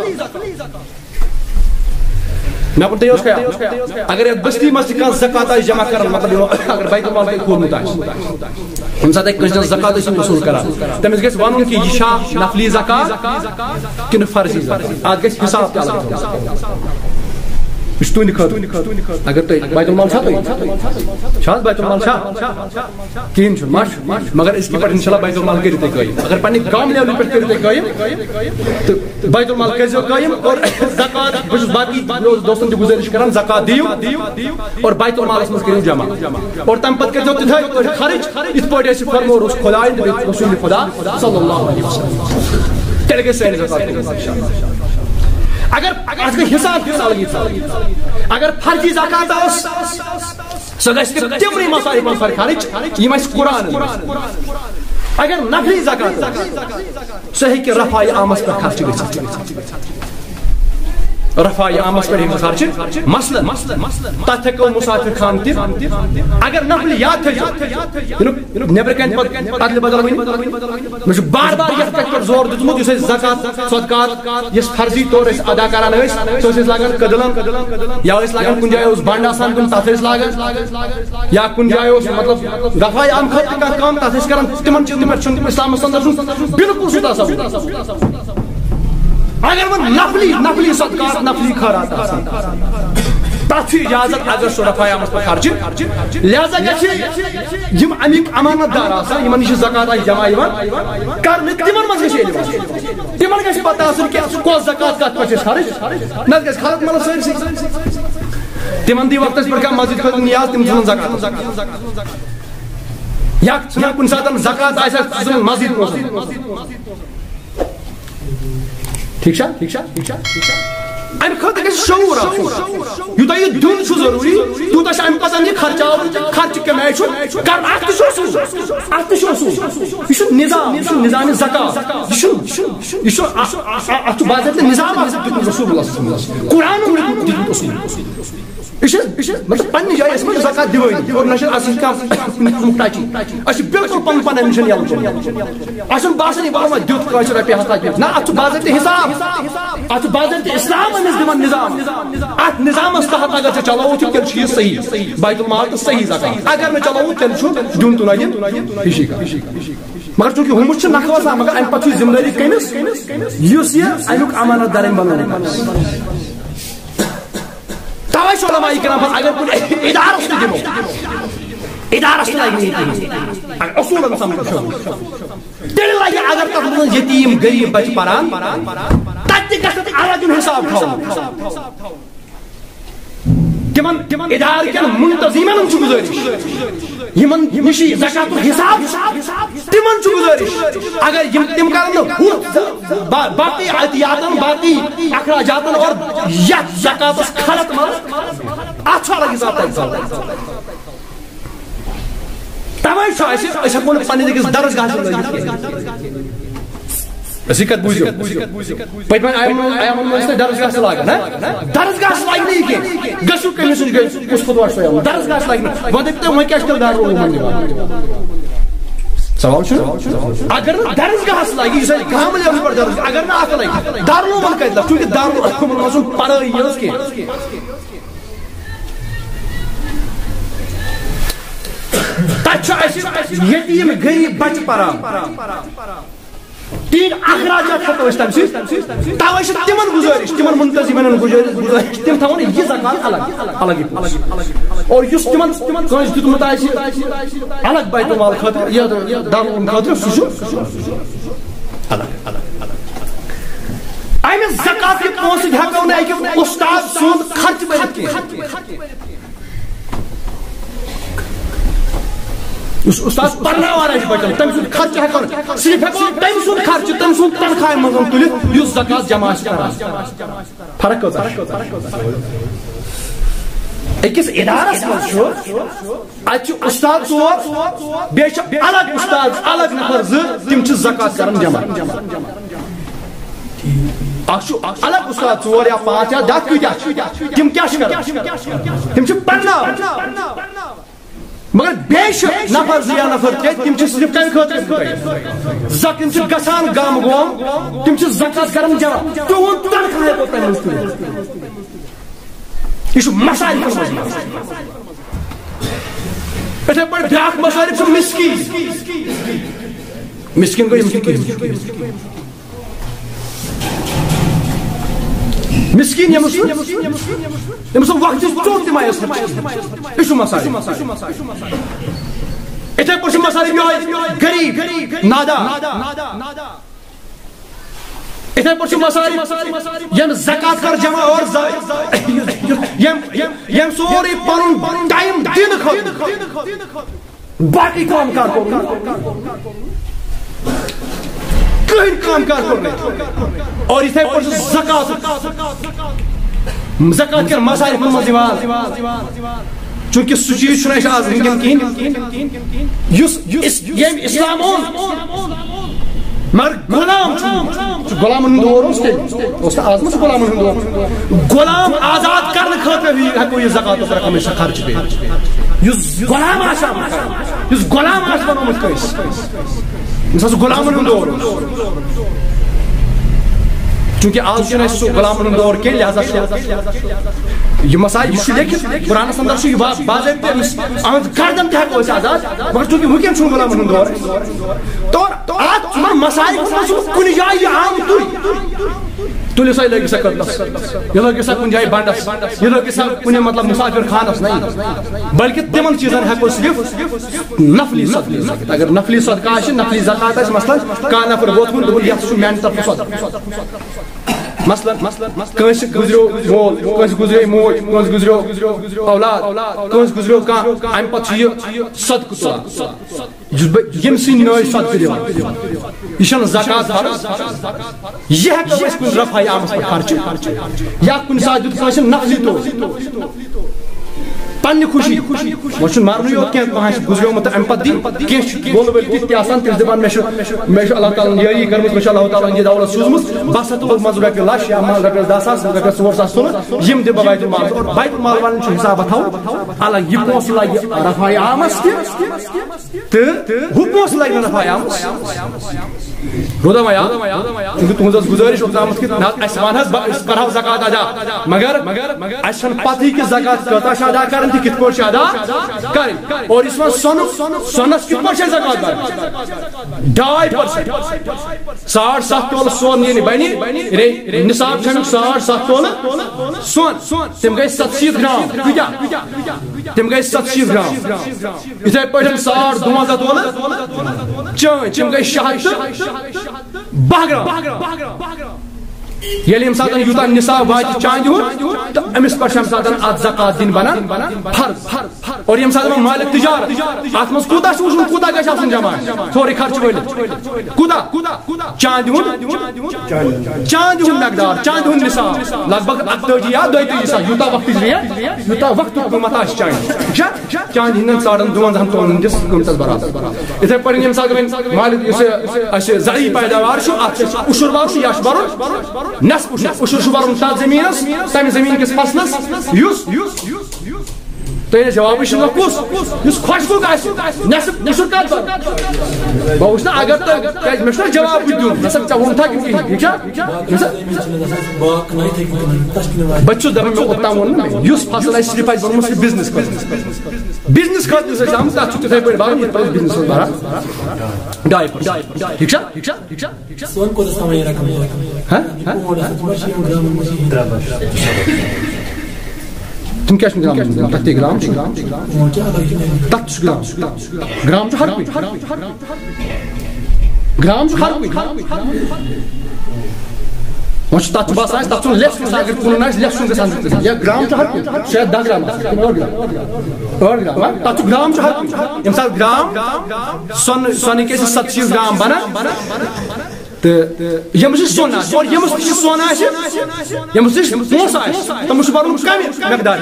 مےٚ کوٚر تۄہہِ اوس خیال، اگر یَتھ بستی منٛز تہِ کانٛہہ زکات آسہِ جمع کران، مطلب، یہِ اگر بیت المال تۄہہِ کھولمُت آسہِ، ییٚمہِ ساتہٕ تۄہہِ کٲنٛسہِ ہٕنٛز زکات ٲسِو وصوٗل کران، تٔمِس گژھِ وَنُن کہِ یہِ چھا نفلی زکات کِنہٕ فرضی زکات؟ اَتھ گژھِ حساب تہِ الگ تھاوُن۔ یہِ چھُ تُہنٛدِ خٲطرٕ۔ اگر تۄہہِ بیت المال چھا تۄہہِ؟ چھا حظ بیت المال چھا؟ کِہیٖنۍ چھُنہٕ، ما چھُ؟ مگر أزکہِ پٮ۪ٹھ انشاءاللہ بیت المال کٔرِو تُہۍ قٲیِم۔ اگر پننہِ گام لیولہِ پٮ۪ٹھ کٔرِو تُہۍ قٲیِم، تہٕ بیت المال کٔرۍزیو قٲیِم اور زکات، بہٕ چھُس باقٕے دوستن تہِ گُزٲرِش کران، زکات دِیِو اور بیت المالس منٛز کٔرِو جمع۔ اور تَمہِ پتہٕ کٔرۍزیو تِتھَے پٲٹھۍ خرٕچ، یِتھ پٲٹھۍ اَسہِ فرموو اوس خدایَن تہٕ بیٚیہِ رسول خدا صلی اللہ علیہ وسلم۔ تیٚلہِ گژھِ سٲنۍ زکات قبول۔ اگر اَتھ گٔے حساب کِس الگٕے تھاوُن۔ اگر فرضی زکات ٲس، سۄ گژھِ تِمنٕے مصارفن پٮ۪ٹھ خرٕچ، یِم اَسہِ قرآنن منٛز۔ اگر نفلی زکات ٲس، سۄ ہیٚکہِ رفع عامس پٮ۪ٹھ خرچ گٔژھِتھ۔ رفع عامس پٮ۪ٹھ ہیٚکہِ خرچ، مثلاً، تتھ ہیٚکو مسافر خانہٕ تہِ، اگر نفلیات تھٲیزیو، یہِ نہٕ نٮ۪برٕ کنہِ پتہٕ ادلہِ بدل ؤنِتھ۔ مےٚ چھُ بار بار یتھ پٮ۪ٹھ پٮ۪ٹھ زور دیُتمُت، یُس أسۍ زکات، صدقات، یُس فرضی طور أسۍ ادا کران ٲسۍ، سُہ ٲسۍ أسۍ لاگان کٔدلن، یا ٲسۍ لاگان کُنہِ جایہِ اوس بنڈ آسان دیُن، تتھ ٲسۍ لاگان، یا کُنہِ جایہِ اوس، مطلب، رفع عام خٲطرٕ کانٛہہ کٲم، تتھ ٲسۍ کران۔ تِمن چیٖزن پٮ۪ٹھ چھُنہٕ اسلامس اندر چھُنہٕ بالکل سُہ تصور۔ اگر وۄنۍ نفلی، نفلی صدقات، نفلی خٲرات آسن، تتھ چھُ اجازت اگر سُہ رفع عامس پٮ۪ٹھ خرچہِ۔ لہذا گژھِ یِم امیِکۍ امانت دار آسان، یِمن نِش زکات آسہِ جمع یِوان کرنہٕ، تِمن منٛز گژھِ علم آسُن۔ تِمن گژھِ پتہ آسُن کہِ سُہ کۄس زکات کتھ پٮ۪ٹھ چھِ أسۍ خرٕچ، نتہٕ گژھِ خلق ملس سٲرسٕے۔ تِمن دی وقتس پٮ۪ٹھ کانٛہہ مسجد خٲطرٕ نیاز، تِم ژھٕنن زکات۔ یا ژھٕنن کُنہِ ساتہٕ زکات آسہِ، ژھٕنن مسجد منٛز۔ ٹھیٖک چھا؟ ٹھیٖک چھا؟ ٹھیٖک چھا؟ ٹھیٖک چھا؟ اَمہِ خٲطرٕ گژھِ شعوٗر آسُن۔ یوٗتاہ یہِ دیُن چھُ ضروٗری، تیوٗتاہ چھُ اَمہِ پَتہٕ یہِ خرچاوُن تہِ، خرچہٕ کَمہِ آیہِ چھُ کرُن۔ اَتھ تہِ چھُ اصوٗل۔ اَتھ تہِ چھُ اصوٗل۔ یہِ چھُ نظام، یہِ چھُ نظام زکات۔ یہِ چھُ، یہِ چھُ، اَ-، اَ-، اَ-، اَتھ چھُ باضٲبطہٕ نظام اَکھ دیُتمُت رسول اللہ صلی اللہ علیہ وسلم۔ قرآن دیُتمُت اصوٗل۔ أسۍ چھِ، أسۍ چھِ، مطلب، پننہِ جایہِ أسۍ مطلب زکات دِوٲنی، اور نہ چھِ اَسہِ کانٛہہ محتاجی۔ أسۍ چھِ بالکل پَنُن پَنُن مِشن یَلہٕ تُلمُت۔ اَسہِ چھُنہٕ باسٲنی، بہٕ ما دیُت کٲنٛسہِ رۄپیہِ ہَتھ لَچھ۔ نہ، اَتھ چھُ باضٲبطہٕ حساب، اَتھ چھُ باضٲبطہٕ اِسلام أمِس دِوان نظام۔ اَتھ نظامَس تحت اگر ژےٚ چلاوُتھ، تیٚلہِ چھُ یہِ صحیح بیت المال تہٕ صحیح زکات۔ اگر نہٕ چلاوُتھ، تیٚلہِ چھُ دیُن تہٕ نہ دیُن ہِشی کَتھ۔ مگر چوٗنٛکہِ ہُمِس چھِ نَکھٕ وَسان، مگر اَمہِ پَتہٕ چھُ یہِ ذمہٕ دٲری کٔمِس، یُس یہِ اَمیُک اَمانت دار أمۍ بَنوومُت آسہِ۔ توے چھُ علماء کرام پتہٕ اگر کُنہِ ادارس تہِ دِمو، ادارس تہِ لگہِ نہٕ یہِ کِہیٖنۍ۔ اگر اصوٗلن سمجھ چھُ، تیٚلہِ لگہِ اگر تتھ منٛز یتیٖم غریٖب بچہِ پران، تتہِ تہِ گژھِ تتھ الگ دیُن حساب تھاوُن۔ تِمن، تِمن ادارٕ کٮ۪ن منتظمیٖنن چھُ گُزٲرِش، یِمن نِش یہِ زکاتُک حساب چھُ، تِمن چھُ گُزٲرِش، اگر یِم تِم کرن نہٕ ہُہ با-، باقٕے عطیاتن، باقٕے اخراجاتن اور یتھ زکاتس خلط منٛز، اتھ چھُ الگ حساب تتہِ تھاوُن۔ توے چھُ اَسہِ، أسۍ ہٮ۪کو نہٕ پننِس أکِس درسگاہس منٛز لٲگِتھ کینٛہہ۔ أسۍ کتھ بوٗزِو؟ پٔتمٮ۪ن ایامن، ایامن منٛز ٲسۍ درسگاہس لاگان، ہا؟ درسگاہس لگہِ نہٕ یہِ کینٛہہ۔ گٔژھِو کٔمِس نِش، گٔژھِو کُس خطبہ چھُ پران؟ درسگاہس لگہِ نہٕ۔ وۄنۍ دٔپِو تُہۍ، وۄنۍ کیٛاہ چھِ تیٚلہِ دارالعلومن دِوان؟ سوال چھُ؟ اگر نہٕ درسگاہس لگہِ، یُس اَسہِ گامہٕ level پٮ۪ٹھ درس، اگر نہٕ اتھ لگہِ، دارالعلومن کتہِ لگہِ؟ چوٗنٛکہِ دارالعلومن منٛز چھُنہٕ پرٲے یٲژ کینٛہہ۔ تتہِ چھُ اَسہِ یتیٖم غریٖب بچہٕ پران۔ تِہِنٛدۍ اخراجات ہٮ۪کو أسۍ تَمہِ سۭتۍ۔ تَوَے چھِ تِمَن گُزٲرِش، تِمَن منتظمَن گُزٲرِش، گُزٲرِش، تِم تھاوَن یہِ زکوٰۃ الگ، الگ یہِ پونٛسہٕ۔ اور یُس تِمَن کٲنٛسہِ دیُتمُت آسہِ الگ بیت المال خٲطرٕ، یَتھ دارالعلوم خٲطرٕ، سُہ چھُ الگ۔ اَمہِ زکوٰۃ کہِ پونٛسہٕ سۭتۍ ہٮ۪کو نہٕ أکِس اُستاد سُنٛد خرچہٕ بٔرِتھ کینٛہہ۔ یُس اُستاد پرناوان آسہِ بچن، تٔمۍ سُنٛد خرچہٕ ہٮ۪کو نہٕ، صرف ہٮ۪کو تٔمۍ سُنٛد خرچہٕ، تٔمۍ سُنٛد تنخواہ منٛز تُلِتھ، یُس زکوٰۃ جمع آسہِ کران۔ فرق کۭژاہ چھِ؟ أکِس ادارس منٛز چھُ، اتہِ چھُ اُستاد ژور، بیٚیہِ چھِ الگ اُستاد، الگ نفر زٕ، تِم چھِ زکوٰۃ کران جمع۔ اکھ چھُ الگ اُستاد ژور یا پانٛژھ یا دَہ کۭتیٛاہ چھِ، تِم کیٛاہ چھِ کران؟ تِم چھِ پرناوان۔ مگر بیٚیہِ چھِ نفر زٕ یا نفر ترٛےٚ، تِم چھِ صرف کَمہِ خٲطرٕ؟ زَک-، تِم چھِ گژھان گامہٕ گوم، تِم چھِ زکوٰۃ کران جمع۔ تِہُنٛد تنخواہ ہٮ۪کو تَمہِ منٛز تُلِتھ۔ یہِ چھُ مصارفَن منٛز یِوان۔ یِتھَے پٲٹھۍ بیٛاکھ مصارف چھُ مِسکیٖن۔ مِسکیٖن گوٚو ییٚمِس نہٕ کِہیٖنۍ۔ مِسکیٖن ییٚمِس نہٕ، ییٚمِس نہٕ وقتٕچ ژوٚٹ تہِ میسر چھِ۔ یہِ چھُ مصارف۔ یِتھَے پٲٹھۍ چھُ مصارف یِہوٚے غریٖب، نادار۔ یِتھَے پٲٹھۍ چھُ مصارف، ییٚمۍ زکوٰۃ کٔر جمع اور ز-، ییٚمۍ، ییٚمۍ سورُے پَنُن ٹایم دِنہٕ خٲطرٕ باقٕے کٲم کار کوٚر نہٕ۔ کٕہٕنۍ کٲم کار کوٚر نہٕ۔ اور یِتھَے پٲٹھۍ چھُ زکوٰۃ، زکوٰۃ کٮ۪ن مصارفَن منٛز یِوان۔ چونکہ سُہ چیٖز چھُنہٕ اَسہِ آز وٕنکٮ۪ن کِہیٖنۍ۔ یُس، یُس، ییٚمۍ اِسلام اوٚن، مگر غلام چھُ، سُہ غلامن ہُنٛد دور اوس تیٚلہِ۔ اوس نہٕ، آز ما چھُ غلامن ہُنٛد دور؟ غلام آزاد کرنہٕ خٲطرٕ ہی ہٮ۪کو یہِ زکوٰتُک رقم أسۍ خرچ کٔرِتھ۔ یُس غلام آسہِ آمُت، یُس غلام آسہِ بنومُت کٲنٛسہِ، یُس ہسا غلامن ہُنٛد دور اوس۔ چونکہ آز چھُنہٕ اَسہِ سُہ غلامن ہُنٛد دور کینٛہہ، لہذا چھُ یہِ مسائل، یہِ چھُ لیکھِتھ، قرآنس اندر چھُ یہِ با-، باضٲبطہٕ أمِس، أہنٛز گردن تہِ ہٮ۪کو أسۍ آزاد، مگر چونکہ وٕنکٮ۪ن چھُنہٕ غلامن ہُنٛد دور۔ تو اتھ یِمن مصائبن منٛز چھُنہٕ کُنہِ جایہِ یہِ آمتُے۔ تُلِو سا، یہِ لٲگِو سا کٔدلس، یہِ لٲگِو سا کُنہِ جایہِ بنڈس، یہِ لٲگِو سا کُنہِ، مطلب، مسافر خانس، نہیں، بلکہ تِمن چیٖزن ہٮ۪کو صرف نفلی صدقہٕ لٲگِتھ۔ اگر نفلی صدقہٕ آسہِ، نفلی زکوٰۃ آسہِ، مثلاً کانٛہہ نفر ووتمُت، دوٚپُن، یتھ چھُ میانہِ طرفہٕ صدقہٕ۔ مثلاً، کٲنٛسہِ گُزریو مول، کٲنٛسہِ گُزریو موج، کٲنٛسہِ گُزریو اولاد، کٲنٛسہِ گُزریو کانٛہہ، امہِ پتہٕ چھُ یہِ صدقہٕ تُلان۔ یُس بہٕ، ییٚمہِ سٕنٛدۍ نٲوۍ صدقہٕ دِوان، یہِ چھَنہٕ زکوٰۃ فرض۔ یہِ ہٮ۪کو أسۍ کُنہِ رفع عامس پٮ۪ٹھ خرچہٕ، یا کُنہِ ساتہٕ دیُت کٲنٛسہِ نفلی طور، پننہِ خوشی۔ وۄنۍ چھُنہٕ مرنُے یوت کینٛہہ، کانٛہہ آسہِ گُزریومُت تہٕ اَمہِ پَتہٕ دی کینٛہہ، چھِ بولہٕ وٲلۍ تِتھۍ تہِ آسان، تِم چھِ دَپان، مےٚ چھُ، مےٚ چھُ اللہ تعالیٰ ہَن یٲری کٔرمٕژ، مےٚ چھُ اللہ تعالیٰ ہَن یہِ دولت سوٗزمٕژ، بہٕ ہسا تُلہٕ منٛزٕ رۄپیہِ لَچھ یا منٛزٕ رۄپیَس دَہ ساس، رۄپیَس ژور ساس تُلہٕ، یِم دِمہٕ بہٕ بیت المالَس۔ اور بیت المال والٮ۪ن چھُ حِسابہ تھاوُن الگ، یہِ پونٛسہٕ لَگہِ رفع عامَس تہِ، تہٕ ہُہ پونٛسہٕ لگہِ نہٕ رفع عامس۔ روٗدا وۄنۍ یاد؟ چونکہ تُہنٛز ٲس گُزٲرِش اوٚتامَتھ کہِ نہ، اَسہِ وَن حظ، بہٕ، أسۍ پَرہاو زکوٰۃ ادا، مگر اَسہِ چھَنہٕ پَتہٕے کہِ زکوٰۃ کۭژاہ چھِ ادا کَرٕنۍ تہٕ کِتھ پٲٹھۍ چھِ ادا کَرٕنۍ۔ اور یُس وۄنۍ سۄنُک، سۄنَس کِتھ پٲٹھۍ چھِ زکوٰۃ بَرٕنۍ؟ ڈاے پٔرسنٹ۔ ساڑ ستھ تولہٕ سۄن ییٚلہِ بَنہِ، رے-، نصاب چھُ اَمیُک ساڑ ستھ تولہٕ سۄن۔ تِم گٔے ستشیٖتھ گرام۔ کۭتیٛاہ؟ تِم گٔے ستشیٖتھ گرام۔ یِتھَے پٲٹھۍ ساڑ دُوَنزاہ تولہٕ چٲنٛدۍ، تِم گٔے شےٚ ہَتھ تہٕ باہ گرام۔ ییٚلہِ ییٚمہِ ساتہٕ یوٗتاہ نصاب واتہِ چاندِ ہُنٛد، تہٕ أمِس پٮ۪ٹھ چھِ اَمہِ ساتہٕ اَتھ زکوٰۃ دِنۍ بَنان فرض۔ اور ییٚمہِ ساتہٕ وۄنۍ مالِ تجارت، اَتھ منٛز کوٗتاہ چھُ وٕچھُن، کوٗتاہ گژھِ آسُن جمع، سورُے خرچہٕ ؤلِتھ۔ کوٗتاہ؟ چاندِ ہُنٛد، چاندِ ہُنٛد مقدار، چاندِ ہُنٛد نصاب، لگ بگ اَکتٲجی یا دۄیتٲجی ساس، یوٗتاہ وقتٕچ ریٹ، یوٗتاہ وقتُک قۭمَتھ آسہِ چاندِ۔ ٹھیٖک چھا؟ چاندِ ہِنٛدٮ۪ن ساڑَن دُوَنزاہَن تولَن ہٕنٛدِس قۭمتَس برابر۔ یِتھَے پٲٹھۍ ییٚمہِ ساتہٕ وۄنۍ مالِک یُس یہِ اَسہِ زرعی پیداوار چھُ، اَتھ چھُ اَسہِ عُشُر بَرُن، یا چھُ بَرُن نٮ۪صٕف عُشُر۔ عُشُر چھُ بَرُن تَتھ زٔمیٖنَس، تَمہِ زٔمیٖن کِس فصلَس، یُس تۄہہِ ییٚلہِ جوابٕے چھُنہٕ کُس، یُس خۄش گوٚو آسہِ، نٮ۪صٕف، نٮ۪صٕف کَتھ بَرُن؟ بہٕ وٕچھٕ نا، اگر تۄہہِ، کیٛازِ مےٚ چھُنہ جواب بہٕ دیُن، مےٚ سا ژےٚ ووٚنتھا کِنہٕ کِہیٖنۍ، ٹھیٖک چھا؟ مےٚ سا، بہٕ چھُس دَپان، مےٚ اوٚتام ووٚن نہ مےٚ، یُس فصل آسہِ، صرف آسہِ بَرُن، سُہ بِزنِس خٲطرٕ۔ بِزنِس خٲطرٕ یُس آسہِ آمُت، تَتھ چھُ تِتھَے پٲٹھۍ بَرُن، یِتھ پٲٹھۍ بِزنِس اوس بَران۔ ڈاے پٔرسنٹ۔ ٹھیٖک چھا؟ ٹھیٖک چھا؟ ٹھیٖک چھا؟ سون کوٗتاہ سامان یہِ رقم واتان؟ ہہ؟ ہہ؟ یہِ پونٛڈ آسان، تِم چھِ یِم گرٛامَن منٛز یِوان۔ تِم کیٛاہ چھِ گرٛام؟ تَتھ تہِ گرٛام چھُ۔ پونٛڈ چھِ الگ چھِ نیران۔ تَتھ تہِ چھُ گرٛام۔ گرٛام چھُ ہر کُنہِ۔ گرٛام چھُ ہر کُنہِ۔ وۄنۍ چھُ تَتھ چھُ باسان اَسہِ، تَتھ چھُنہٕ less گژھان، اگر کُنُن آسہِ، less چھُنہٕ گژھان۔ یا گرٛام چھُ ہر کُنہِ۔ شاید دَہ گرٛام آسہِ، کِنہٕ ٲٹھ گرٛام۔ ٲٹھ گرٛام، ہا؟ تَتھ چھُ گرٛام چھُ ہر کُنہِ۔ ییٚمہِ ساتہٕ گرٛام، سۄنہٕ، سۄنہٕ کیٛاہ چھِ ستہٕ شیٖتھ گرٛام بَنان؟ تہٕ ییٚمِس نِش سۄن آسہِ، اور ییٚمِس نِش سۄن آسہِ، ییٚمِس نِش پونٛسہٕ آسہِ، تٔمِس چھُ بَرُن کَمہِ مٮ۪قدارِ؟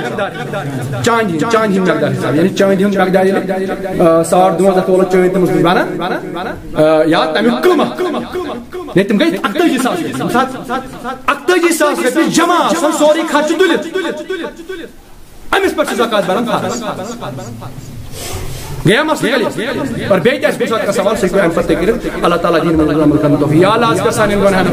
چاندِ ہِنٛدِ، چاندِ ہِنٛدِ مٮ۪قدارِ حِساب، یعنی چاندِ ہُنٛد مٮ۪قدار ییٚلہِ، آ، ساڑ دُوَنزاہ تولہٕ چٲنٛدِ تٔمِس نِش بَنان، آ، یا تَمیُک قۭمَتھ، یعنی تِم گٔے اَکتٲجی ساس رۄپیہِ۔ ییٚمہِ ساتہٕ اَکتٲجی ساس رۄپیہِ جمع آسَن، سورُے خرچہٕ تُلِتھ، أمِس پٮ۪ٹھ چھُ زکوٰۃ بَرُن فرض۔ گٔیا مسلہٕ کٔلِیَر؟ اور بیٚیہِ تہِ آسہِ کُنہِ ساتہٕ کانٛہہ سوال، سُہ ہیٚکِو اَمہِ پَتہٕ تہِ کٔرِتھ۔ اللہ تعالیٰ دِیِن مےٚ عمل کَرنُک توفیٖق۔ یا اللہ، اَسہِ کر سانٮ۪ن گۄناہَن،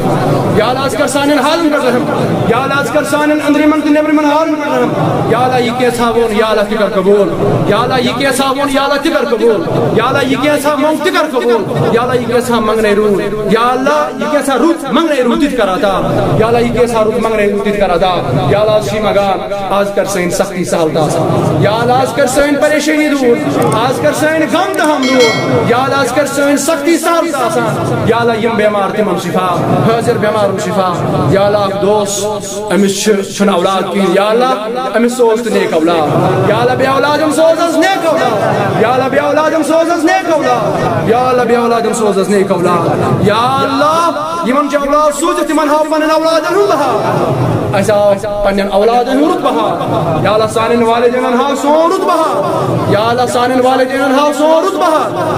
یا اللہ، اَسہِ کر سانٮ۪ن حالَن پٮ۪ٹھ رحم۔ یا اللہ، اَسہِ کر سانٮ۪ن أنٛدرِمٮ۪ن تہٕ نیٚبرِمٮ۪ن حالَن پٮ۪ٹھ رحم۔ یا اللہ، یہِ کینٛژھا ووٚن، یا اللہ، تہِ کر قبوٗل۔ یا اللہ، یہِ کینٛژھا ووٚن، یا اللہ، تہِ کر قبوٗل۔ یا اللہ، یہِ کینٛژھا موٚنگ، تہِ کر قبوٗل۔ یا اللہ، یہِ کینٛژھا منٛگنے روٗد، یا اللہ، یہِ کینٛژھا رُت منٛگنے روٗد، تہِ تہِ کر عطا۔ یا اللہ، یہِ کینٛژھا رُت منٛگنے روٗد، تہِ تہِ کر عطا۔ یا اللہ، آز چھِ یہِ منٛگان، آز کر سٲنۍ سختی سہل تہٕ آسان۔ یا اللہ، آز کر سٲنۍ پریشٲنی دوٗر، آز کر سٲنۍ غم تہٕ ہم دوٗر۔ یا اللہ، آز کر سٲنۍ سختی سہل تہٕ آسان۔ یا اللہ، یِم بٮ۪مار تِمن شفا، حٲضِر بٮ۪مارن شفا۔ یا اللہ، اکھ دوست، أمِس چھُ، چھُنہٕ اولاد کِہیٖنۍ۔ یا اللہ، أمِس سوز تہٕ نیک اولاد۔ یا اللہ، بے اولادن سوز حظ نیک اولاد۔ یا اللہ، بے اولادن سوز حظ نیک اولاد۔ یا اللہ، بے اولادن سوز حظ نیک اولاد۔ یا اللہ، یِمن چھِ اولاد سوٗزِتھ، تِمن ہاو پنٕنۍ اولادن ہُنٛد بہار۔ اَسہِ آو پنٕنٮ۪ن اولادن ہُنٛد رُت بہار۔ یا اللہ، سانٮ۪ن والدینن ہاو سون رُت بہار۔ یا اللہ، سانٮ۪ن والدینن ہاو سون رُت بہار۔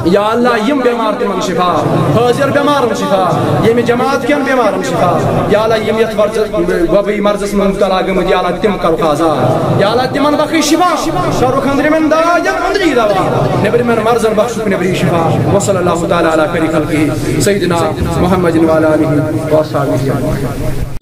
یا اللہ، یِم بٮ۪مار تِمن شفا، حٲضِر بٮ۪مارن شفا، ییٚمہِ جماعت کٮ۪ن بٮ۪مارن شفا۔ یا اللہ، یِم یتھ ورزس، وبٲیی مرضس منٛز مبتلا گٔمٕتۍ، یا اللہ، تِم کرُکھ آزاد۔ یا اللہ، تِمن بخش شفا، کرُکھ أنٛدرِمٮ۪ن دادٮ۪ن أنٛدری دوا، نیٚبرِمٮ۪ن مرضن بخشُکھ نیٚبری شفا۔ وصلی اللہ تعالیٰ علی خیر خلقہ سیدنا محمد وعلی آلہ وصحبہ اجمعین۔